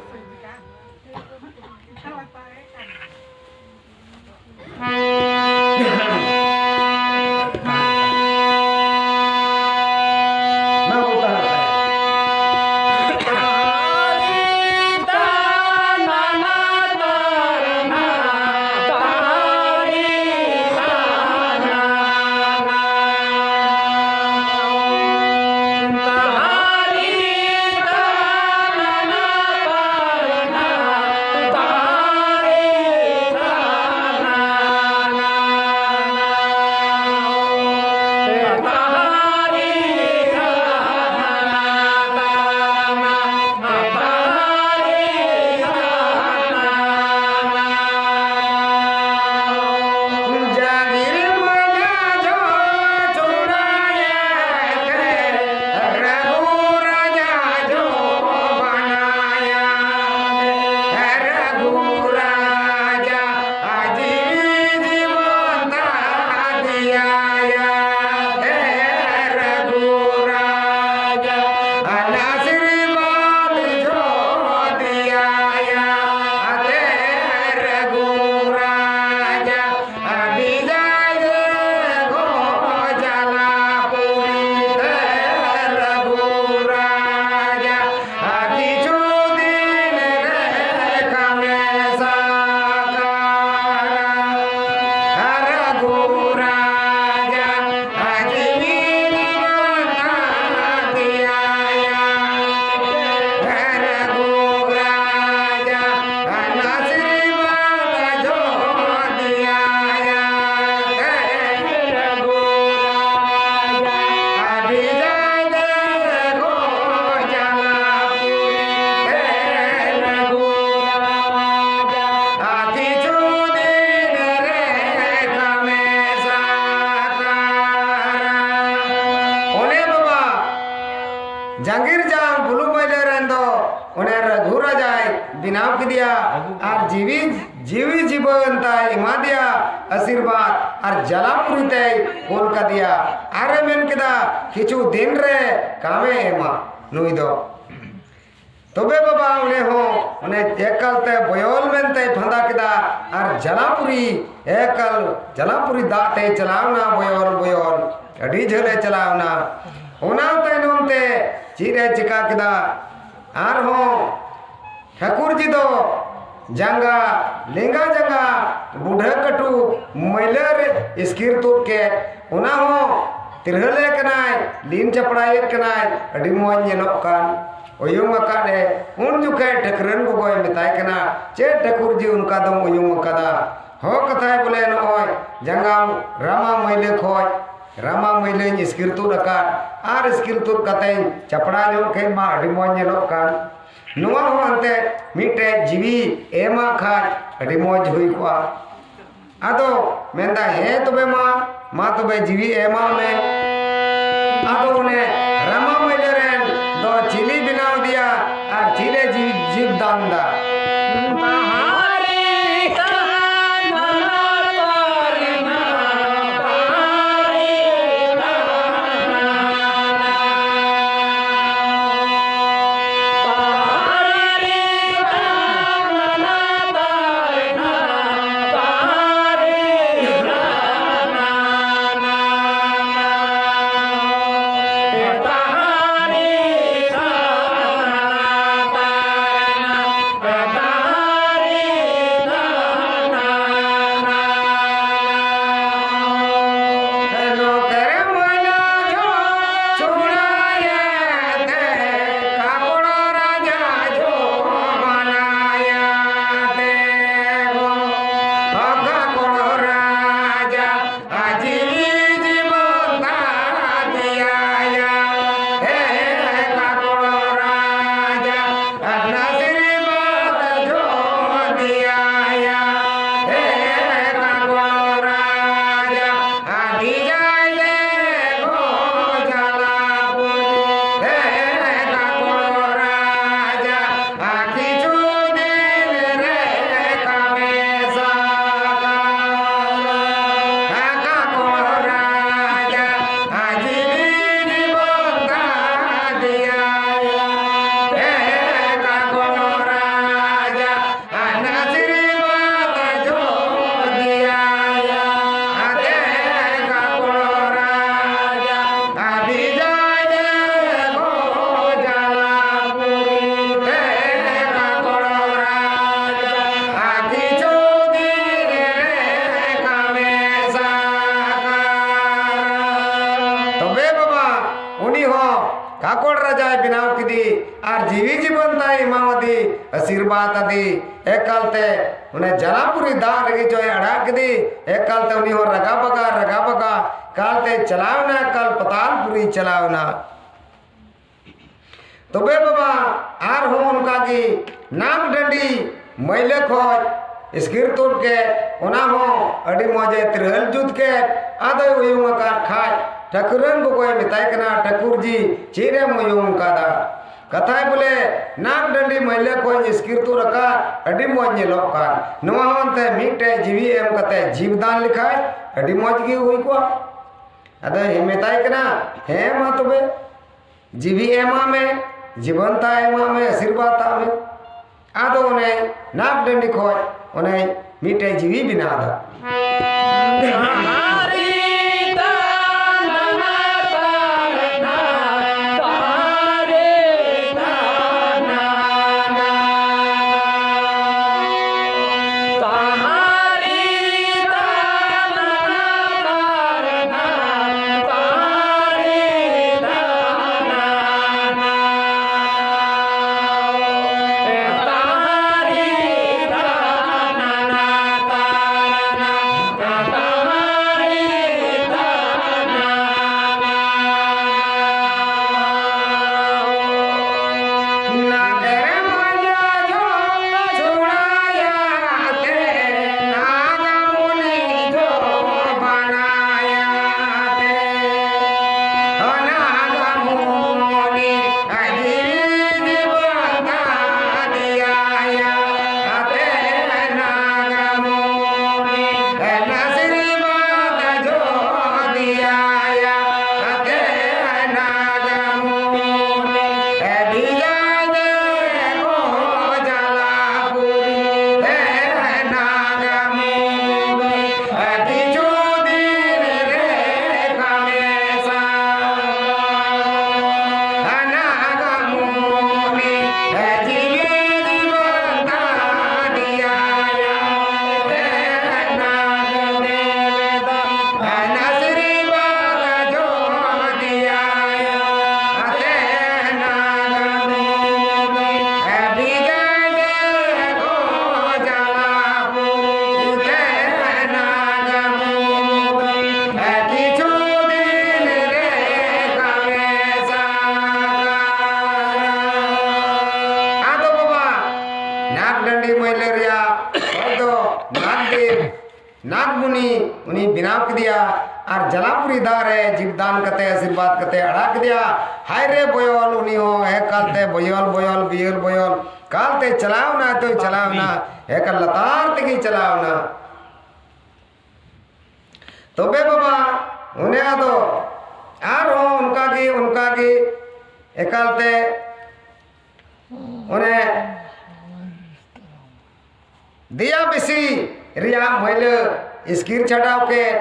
ᱵᱮᱱᱟᱣ ᱠᱮᱫᱮᱭᱟ ᱟᱨ ᱡᱤᱣᱤ ᱡᱤᱣᱤ ᱡᱤᱵᱚᱱ ᱛᱟᱭ ᱮᱢᱟ ᱫᱮᱭᱟ ᱟᱥᱤᱨᱵᱟᱫᱽ ᱟᱨ ᱡᱟᱞᱟᱯᱩᱨᱤ ᱛᱮᱭ ᱠᱩᱞ ᱠᱟᱫᱮᱭᱟ᱾ ᱟᱨᱮ ᱢᱮᱱ ᱠᱮᱫᱟ, ᱠᱤᱪᱷᱩ ᱫᱤᱱ ᱨᱮ ᱠᱟᱢᱮ ᱮᱢᱟ ᱱᱩᱭ ᱫᱚ᱾ ᱛᱚᱵᱮ ᱵᱟᱵᱟ ᱚᱱᱮ ᱦᱚᱸ ᱚᱱᱮ ᱮᱠᱟᱞ ᱛᱮ ᱵᱚᱭᱚᱞ ᱢᱮᱱᱛᱮᱭ ᱯᱷᱟᱸᱫᱟ ᱠᱮᱫᱟ ᱟᱨ ᱡᱟᱞᱟᱯᱩᱨᱤ, ᱮᱠᱟᱞ ᱡᱟᱞᱟᱯᱩᱨᱤ ᱫᱟᱜ ᱛᱮᱭ ᱪᱟᱞᱟᱣᱱᱟ ᱵᱚᱭᱚᱞ ᱵᱚᱭᱚᱞ, ᱟᱹᱰᱤ ᱡᱷᱟᱹᱞᱮ ᱪᱟᱞᱟᱣᱱᱟ᱾ ᱚᱱᱟ ᱛᱟᱭᱱᱚᱢ ᱛᱮ ᱪᱮᱫ ᱮ ᱪᱤᱠᱟ ᱠᱮᱫᱟ? ᱟᱨᱦᱚᱸ ᱴᱷᱟᱹᱠᱩᱨ ᱡᱤ ᱫᱚ ᱡᱟᱸᱜᱟ, ᱞᱮᱸᱜᱟ ᱡᱟᱸᱜᱟ ᱵᱩᱰᱷᱟᱹ ᱠᱟᱹᱴᱩᱵ ᱢᱟᱹᱭᱞᱟᱹ ᱨᱮ ᱤᱥᱠᱤᱨ ᱛᱩᱫ ᱠᱮᱫ, ᱚᱱᱟ ᱦᱚᱸ ᱛᱤᱨᱦᱟᱹᱞᱮ ᱠᱟᱱᱟᱭ, ᱞᱤᱱ ᱪᱟᱯᱲᱟᱭᱮᱫ ᱠᱟᱱᱟᱭ, ᱟᱹᱰᱤ ᱢᱚᱡᱽ ᱧᱮᱞᱚᱜ ᱠᱟᱱ, ᱩᱭᱩᱝ ᱟᱠᱟᱫ ᱮ᱾ ᱩᱱ ᱡᱚᱠᱷᱮᱡ ᱴᱷᱟᱹᱠᱨᱟᱹᱱ ᱜᱚᱜᱚᱭ ᱢᱮᱛᱟᱭ ᱠᱟᱱᱟ, "ᱪᱮᱫ ᱴᱷᱟᱹᱠᱩᱨ ᱡᱤ ᱚᱱᱠᱟ ᱫᱚᱢ ᱩᱭᱩᱝ ᱟᱠᱟᱫᱟ?" ᱦᱚᱸ ᱠᱟᱛᱷᱟᱭ ᱵᱚᱞᱮ ᱱᱚᱜᱼᱚᱭ ᱡᱟᱸᱜᱟᱢ ᱨᱟᱢᱟ ᱢᱟᱹᱭᱞᱟᱹ ᱠᱷᱚᱡ, ᱨᱟᱢᱟ ᱢᱟᱹᱭᱞᱟᱹᱧ ᱤᱥᱠᱤᱨ ᱛᱩᱫ ᱟᱠᱟᱫ, ᱟᱨ ᱤᱥᱠᱤᱨ ᱛᱩᱫ ᱠᱟᱛᱮᱧ ᱪᱟᱯᱲᱟ ᱧᱚᱜ ᱠᱮᱫ ᱢᱟ, ᱟᱹᱰᱤ ᱢᱚᱡᱽ ᱧᱮᱞᱚᱜ ᱠᱟᱱ᱾ ᱱᱚᱣᱟ ᱦᱚᱸ ᱮᱱᱛᱮ ᱢᱤᱫᱴᱮᱡ ᱡᱤᱣᱤ ᱮᱢᱟᱜ ᱠᱷᱟᱡ ᱟᱹᱰᱤ ᱢᱚᱡᱽ ᱦᱩᱭ ᱠᱚᱜᱼᱟ᱾ ᱟᱫᱚ ᱢᱮᱱᱫᱟ, "ᱦᱮᱸ ᱛᱚᱵᱮ ᱢᱟ, ᱢᱟ ᱛᱚᱵᱮ ᱡᱤᱣᱤ ᱮᱢᱟᱜ ᱢᱮ᱾" ᱟᱫᱚ ᱚᱱᱮ ᱨᱟᱢᱟ ᱢᱟᱹᱭᱞᱟᱹ ᱨᱮᱱ ᱫᱚ ᱪᱤᱞᱤ ᱵᱮᱱᱟᱣ ᱫᱮᱭᱟ ᱟᱨ ᱪᱤᱞᱮ ᱡᱤᱣᱤ ᱡᱤᱵ ᱫᱟᱱ ᱫᱟ? ᱟᱠᱚᱴ ᱨᱟᱡᱟᱭ ᱵᱮᱱᱟᱣ ᱠᱮᱫᱮ ᱟᱨ ᱡᱤᱣᱤ ᱡᱤᱵᱚᱱ ᱛᱟᱭ ᱮᱢᱟᱣᱟᱫᱮ, ᱟᱥᱤᱨᱵᱟᱫ ᱟᱫᱮ᱾ ᱮᱠᱟᱞᱛᱮ ᱚᱱᱮ ᱡᱟᱞᱟᱯᱩᱨᱤ ᱫᱟᱜ ᱨᱮᱜᱮ ᱪᱚᱭ ᱟᱲᱟᱜ ᱠᱮᱫᱮ᱾ ᱮᱠᱟᱞᱛᱮ ᱩᱱᱤ ᱦᱚᱸ ᱨᱟᱜᱟ ᱵᱟᱜᱟ, ᱨᱟᱜᱟ ᱵᱟᱜᱟ, ᱮᱠᱟᱞᱛᱮ ᱪᱟᱞᱟᱣ ᱮᱱᱟ, ᱮᱠᱟᱞ ᱯᱟᱛᱟᱞ ᱯᱩᱨᱤ ᱪᱟᱞᱟᱣ ᱮᱱᱟ᱾ ᱛᱚᱵᱮ ᱵᱟᱵᱟ, ᱟᱨᱦᱚᱸ ᱚᱱᱠᱟ ᱜᱮ ᱱᱟᱜ ᱰᱟᱹᱰᱤ ᱢᱟᱹᱭᱞᱟᱹ ᱠᱷᱚᱡ ᱤᱥᱠᱤᱨ ᱛᱩᱫ ᱠᱮᱫ, ᱚᱱᱟ ᱦᱚᱸ ᱟᱹᱰᱤ ᱢᱚᱡᱽ ᱮ ᱛᱤᱨᱦᱟᱹᱞ ᱡᱩᱛ ᱠᱮᱫ᱾ ᱟᱫᱚᱭ ᱩᱭᱩᱝ ᱟᱠᱟᱫ ᱠᱷᱟᱡ ᱴᱷᱟᱹᱠᱩᱨᱟᱱ ᱜᱚᱜᱚᱭ ᱢᱮᱛᱟᱭ ᱠᱟᱱᱟ, "ᱴᱷᱟᱹᱠᱩᱨ ᱡᱤ, ᱪᱮᱫ ᱮᱢ ᱩᱭᱩᱝ ᱟᱠᱟᱫᱟ?" ᱠᱟᱛᱷᱟᱭ ᱵᱚᱞᱮ, "ᱱᱟᱜ ᱰᱟᱹᱰᱤ ᱢᱟᱹᱭᱞᱟᱹ ᱠᱷᱚᱡ ᱤᱥᱠᱤᱨ ᱛᱩᱫ ᱟᱠᱟᱫ, ᱟᱹᱰᱤ ᱢᱚᱡᱽ ᱧᱮᱞᱚᱜ ᱠᱟᱱ᱾ ᱱᱚᱣᱟ ᱦᱚᱸ ᱚᱱᱛᱮ ᱢᱤᱫᱴᱮᱡ ᱡᱤᱣᱤ ᱮᱢ ᱠᱟᱛᱮ ᱡᱤᱵᱽ ᱫᱟᱱ ᱞᱮᱠᱷᱟᱡ ᱟᱹᱰᱤ ᱢᱚᱡᱽ ᱜᱮ ᱦᱩᱭ ᱠᱚᱜᱼᱟ᱾" ᱟᱫᱚᱭ ᱢᱮᱛᱟᱭ ᱠᱟᱱᱟ, "ᱦᱮᱸ ᱢᱟ ᱛᱚᱵᱮ, ᱡᱤᱣᱤ ᱮᱢᱟᱜ ᱢᱮ, ᱡᱤᱵᱚᱱ ᱛᱟᱭ ᱮᱢᱟᱜ ᱢᱮ, ᱟᱥᱤᱨᱵᱟᱫᱽ ᱛᱟᱜ ᱢᱮ᱾" ᱟᱫᱚ ᱚᱱᱮ ᱱᱟᱜ ᱰᱟᱹᱰᱤ ᱠᱷᱚᱡ ᱚᱱᱮ ᱢᱤᱫᱴᱮᱡ ᱡᱤᱣᱤ ᱵᱮᱱᱟᱣ ᱫᱟ᱾ ᱱᱟᱜᱽᱢᱩᱱᱤ ᱩᱱᱤ ᱵᱮᱱᱟᱣ ᱠᱮᱫᱮᱭᱟ᱾ ᱟᱨ ᱡᱟᱞᱟᱯᱩᱨᱤ ᱫᱟᱜ ᱨᱮ ᱡᱤᱵᱽᱫᱟᱱ ᱠᱟᱛᱮ ᱟᱥᱤᱨᱵᱟᱫᱽ ᱠᱟᱛᱮ ᱟᱲᱟᱜ ᱠᱮᱫᱮᱭᱟ᱾ ᱦᱟᱭ ᱨᱮ ᱵᱚᱭᱚᱞ, ᱩᱱᱤ ᱦᱚᱸ ᱮᱠᱟᱞᱛᱮ ᱵᱚᱭᱚᱞ ᱵᱚᱭᱚᱞ, ᱵᱤᱭᱚᱞ ᱵᱚᱭᱚᱞ, ᱮᱠᱟᱞᱛᱮ ᱪᱟᱞᱟᱣ ᱮᱱᱟ, ᱛᱚᱭ ᱪᱟᱞᱟᱣ ᱮᱱᱟ, ᱮᱠᱟᱞ ᱞᱟᱛᱟᱨ ᱛᱮᱜᱮ ᱪᱟᱞᱟᱣ ᱮᱱᱟ᱾ ᱛᱚᱵᱮ ᱵᱟᱵᱟ, ᱚᱱᱮ ᱟᱫᱚ ᱟᱨᱦᱚᱸ ᱚᱱᱠᱟᱜᱮ, ᱚᱱᱠᱟᱜᱮ ᱮᱠᱟᱞᱛᱮ ᱚᱱᱮ ᱫᱮᱭᱟ ᱵᱤᱥᱤ ᱨᱮᱭᱟᱜ ᱢᱟᱹᱭᱞᱟᱹ ᱤᱥᱠᱤᱨ ᱪᱷᱟᱰᱟᱣ ᱠᱮᱫ,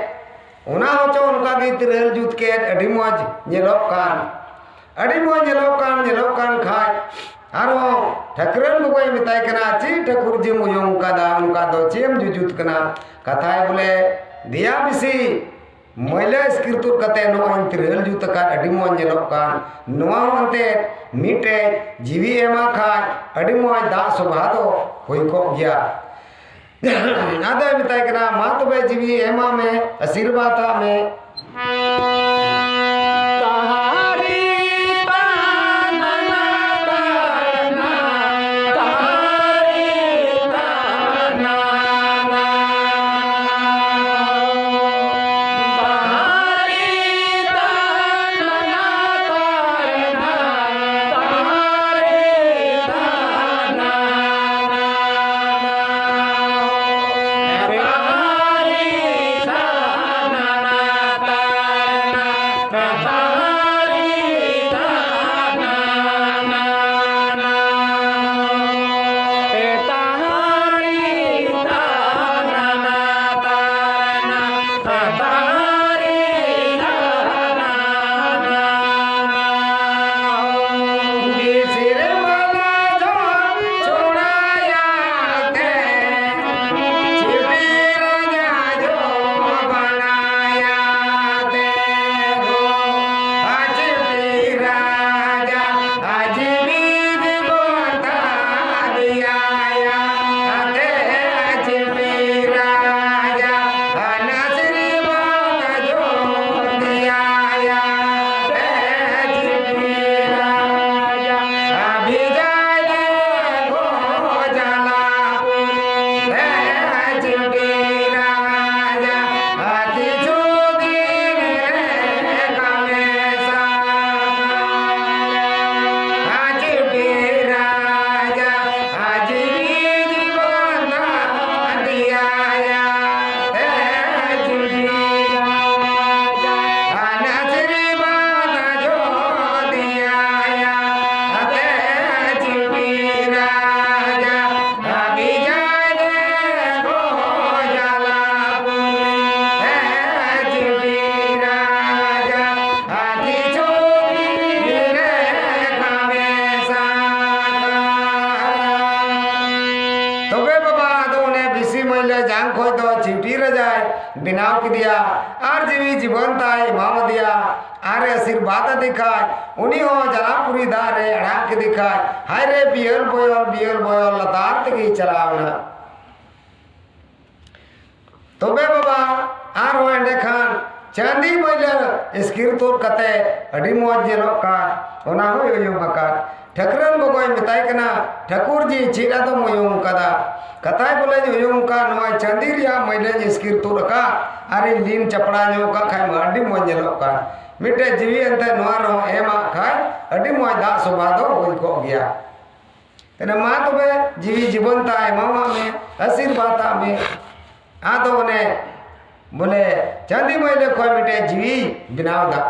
ᱚᱱᱟ ᱦᱚᱸᱪᱚ ᱚᱱᱠᱟᱜᱮ ᱛᱤᱨᱦᱟᱹᱞ ᱡᱩᱛ ᱠᱮᱫ, ᱟᱹᱰᱤ ᱢᱚᱡᱽ ᱧᱮᱞᱚᱜ ᱠᱟᱱ, ᱟᱹᱰᱤ ᱢᱚᱡᱽ ᱧᱮᱞᱚᱜ ᱠᱟᱱ, ᱧᱮᱞᱚᱜ ᱠᱟᱱ ᱠᱷᱟᱡ ᱟᱨᱦᱚᱸ ᱴᱷᱟᱹᱠᱨᱟᱹᱱ ᱜᱚᱜᱚᱭ ᱢᱮᱛᱟᱭ ᱠᱟᱱᱟ, "ᱪᱮᱫ ᱴᱷᱟᱹᱠᱩᱨ ᱡᱤᱢ ᱩᱭᱩᱝ ᱠᱟᱫᱟ, ᱚᱱᱠᱟ ᱫᱚ ᱪᱮᱫ ᱮᱢ ᱡᱩᱡᱩᱛ ᱠᱟᱱᱟ?" ᱠᱟᱛᱷᱟᱭ ᱵᱚᱞᱮ, ᱫᱮᱭᱟ ᱵᱤᱥᱤ ᱢᱟᱹᱭᱞᱟᱹ ᱤᱥᱠᱤᱨ ᱛᱩᱫ ᱠᱟᱛᱮ ᱱᱚᱜᱼᱚᱭ ᱛᱤᱨᱦᱟᱹᱞ ᱡᱩᱛ ᱟᱠᱟᱫ, ᱟᱹᱰᱤ ᱢᱚᱡᱽ ᱧᱮᱞᱚᱜ ᱠᱟᱱ, ᱱᱚᱣᱟ ᱦᱚᱸ ᱮᱱᱛᱮ ᱢᱤᱫᱴᱮᱡ ᱡᱤᱣᱤ ᱮᱢᱟ ᱠᱷᱟᱡ ᱟᱹᱰᱤ ᱢᱚᱡᱽ ᱫᱟᱜ ᱥᱚᱵᱷᱟ ᱫᱚ ᱦᱩᱭ ᱠᱚᱜ ᱜᱮᱭᱟ᱾ ᱟᱫᱚᱭ ᱢᱮᱛᱟᱭ ᱠᱟᱱᱟ, "ᱢᱟ ᱛᱚᱵᱮ ᱡᱤᱣᱤ ᱮᱢᱟᱜ ᱢᱮ, ᱟᱥᱤᱨᱵᱟᱫᱟᱜ ᱢᱮ᱾" ᱵᱮᱱᱟᱣ ᱠᱮᱫᱮᱭᱟ ᱟᱨ ᱡᱤᱣᱤ ᱡᱤᱵᱚᱱ ᱛᱟᱭ ᱮᱢᱟᱣᱟᱫᱮᱭᱟ ᱟᱨ ᱮ ᱟᱥᱤᱨᱵᱟᱫ ᱟᱫᱮ ᱠᱷᱟᱡ, ᱩᱱᱤ ᱦᱚᱸ ᱡᱟᱞᱟᱯᱩᱨᱤ ᱫᱟᱜ ᱨᱮ ᱟᱲᱟᱜ ᱠᱮᱫᱮ ᱠᱷᱟᱡ, ᱦᱟᱭ ᱨᱮ ᱵᱤᱭᱚᱞ ᱵᱚᱭᱚᱞ, ᱵᱤᱭᱚᱞ ᱵᱚᱭᱚᱞ ᱞᱟᱛᱟᱨ ᱛᱮᱜᱮᱭ ᱪᱟᱞᱟᱣ ᱮᱱᱟ᱾ ᱛᱚᱵᱮ ᱵᱟᱵᱟ, ᱟᱨᱦᱚᱸ ᱮᱸᱰᱮ ᱠᱷᱟᱱ ᱪᱟᱸᱫᱤ ᱢᱟᱹᱭᱞᱟᱹ ᱤᱥᱠᱤᱨ ᱛᱩᱫ ᱠᱟᱛᱮ ᱟᱹᱰᱤ ᱢᱚᱡᱽ ᱧᱮᱞᱚᱜ ᱠᱟᱱ, ᱚᱱᱟ ᱦᱚᱸᱭ ᱩᱭᱩᱝ ᱟᱠᱟᱫ᱾ ᱴᱷᱟᱹᱠᱨᱟᱹᱱ ᱜᱚᱜᱚᱭ ᱢᱮᱛᱟᱭ ᱠᱟᱱᱟ, "ᱴᱷᱟᱹᱠᱩᱨ ᱡᱤ, ᱪᱮᱫ ᱟᱫᱚᱢ ᱩᱭᱩᱝ ᱠᱟᱫᱟ?" ᱠᱟᱛᱷᱟᱭ ᱵᱚᱞᱮᱧ ᱩᱭᱩᱝ ᱠᱟᱫ, ᱱᱚᱜᱼᱚᱭ ᱪᱟᱸᱫᱤ ᱨᱮᱭᱟᱜ ᱢᱟᱹᱭᱞᱟᱹᱧ ᱤᱥᱠᱤᱨ ᱛᱩᱫ ᱟᱠᱟᱫ, ᱟᱨᱤᱧ ᱞᱤᱱ ᱪᱟᱯᱲᱟ ᱧᱚᱜ ᱠᱟᱜ ᱠᱷᱟᱡ ᱢᱟ ᱟᱹᱰᱤ ᱢᱚᱡᱽ ᱧᱮᱞᱚᱜ ᱠᱟᱱ᱾ ᱢᱤᱫᱴᱮᱡ ᱡᱤᱣᱤ ᱮᱱᱛᱮ ᱱᱚᱣᱟ ᱨᱮᱦᱚᱸ ᱮᱢᱟᱜ ᱠᱷᱟᱡ ᱟᱹᱰᱤ ᱢᱚᱡᱽ ᱫᱟᱜ ᱥᱚᱵᱷᱟ ᱫᱚ ᱦᱩᱭ ᱠᱚᱜ ᱜᱮᱭᱟ᱾ ᱛᱮᱱᱮ ᱢᱟ ᱛᱚᱵᱮ ᱡᱤᱣᱤ ᱡᱤᱵᱚᱱ ᱛᱟᱭ ᱮᱢᱟᱣᱟᱜ ᱢᱮ, ᱟᱥᱤᱨᱵᱟᱫ ᱟᱜ ᱢᱮ᱾ ᱟᱫᱚ ᱚᱱᱮ ᱵᱚᱞᱮ ᱪᱟᱸᱫᱤ ᱢᱟᱹᱭᱞᱟᱹ ᱠᱷᱚᱡ ᱢᱤᱫᱴᱮᱡ ᱡᱤᱣᱤ ᱵᱮᱱᱟᱣ ᱫᱟ᱾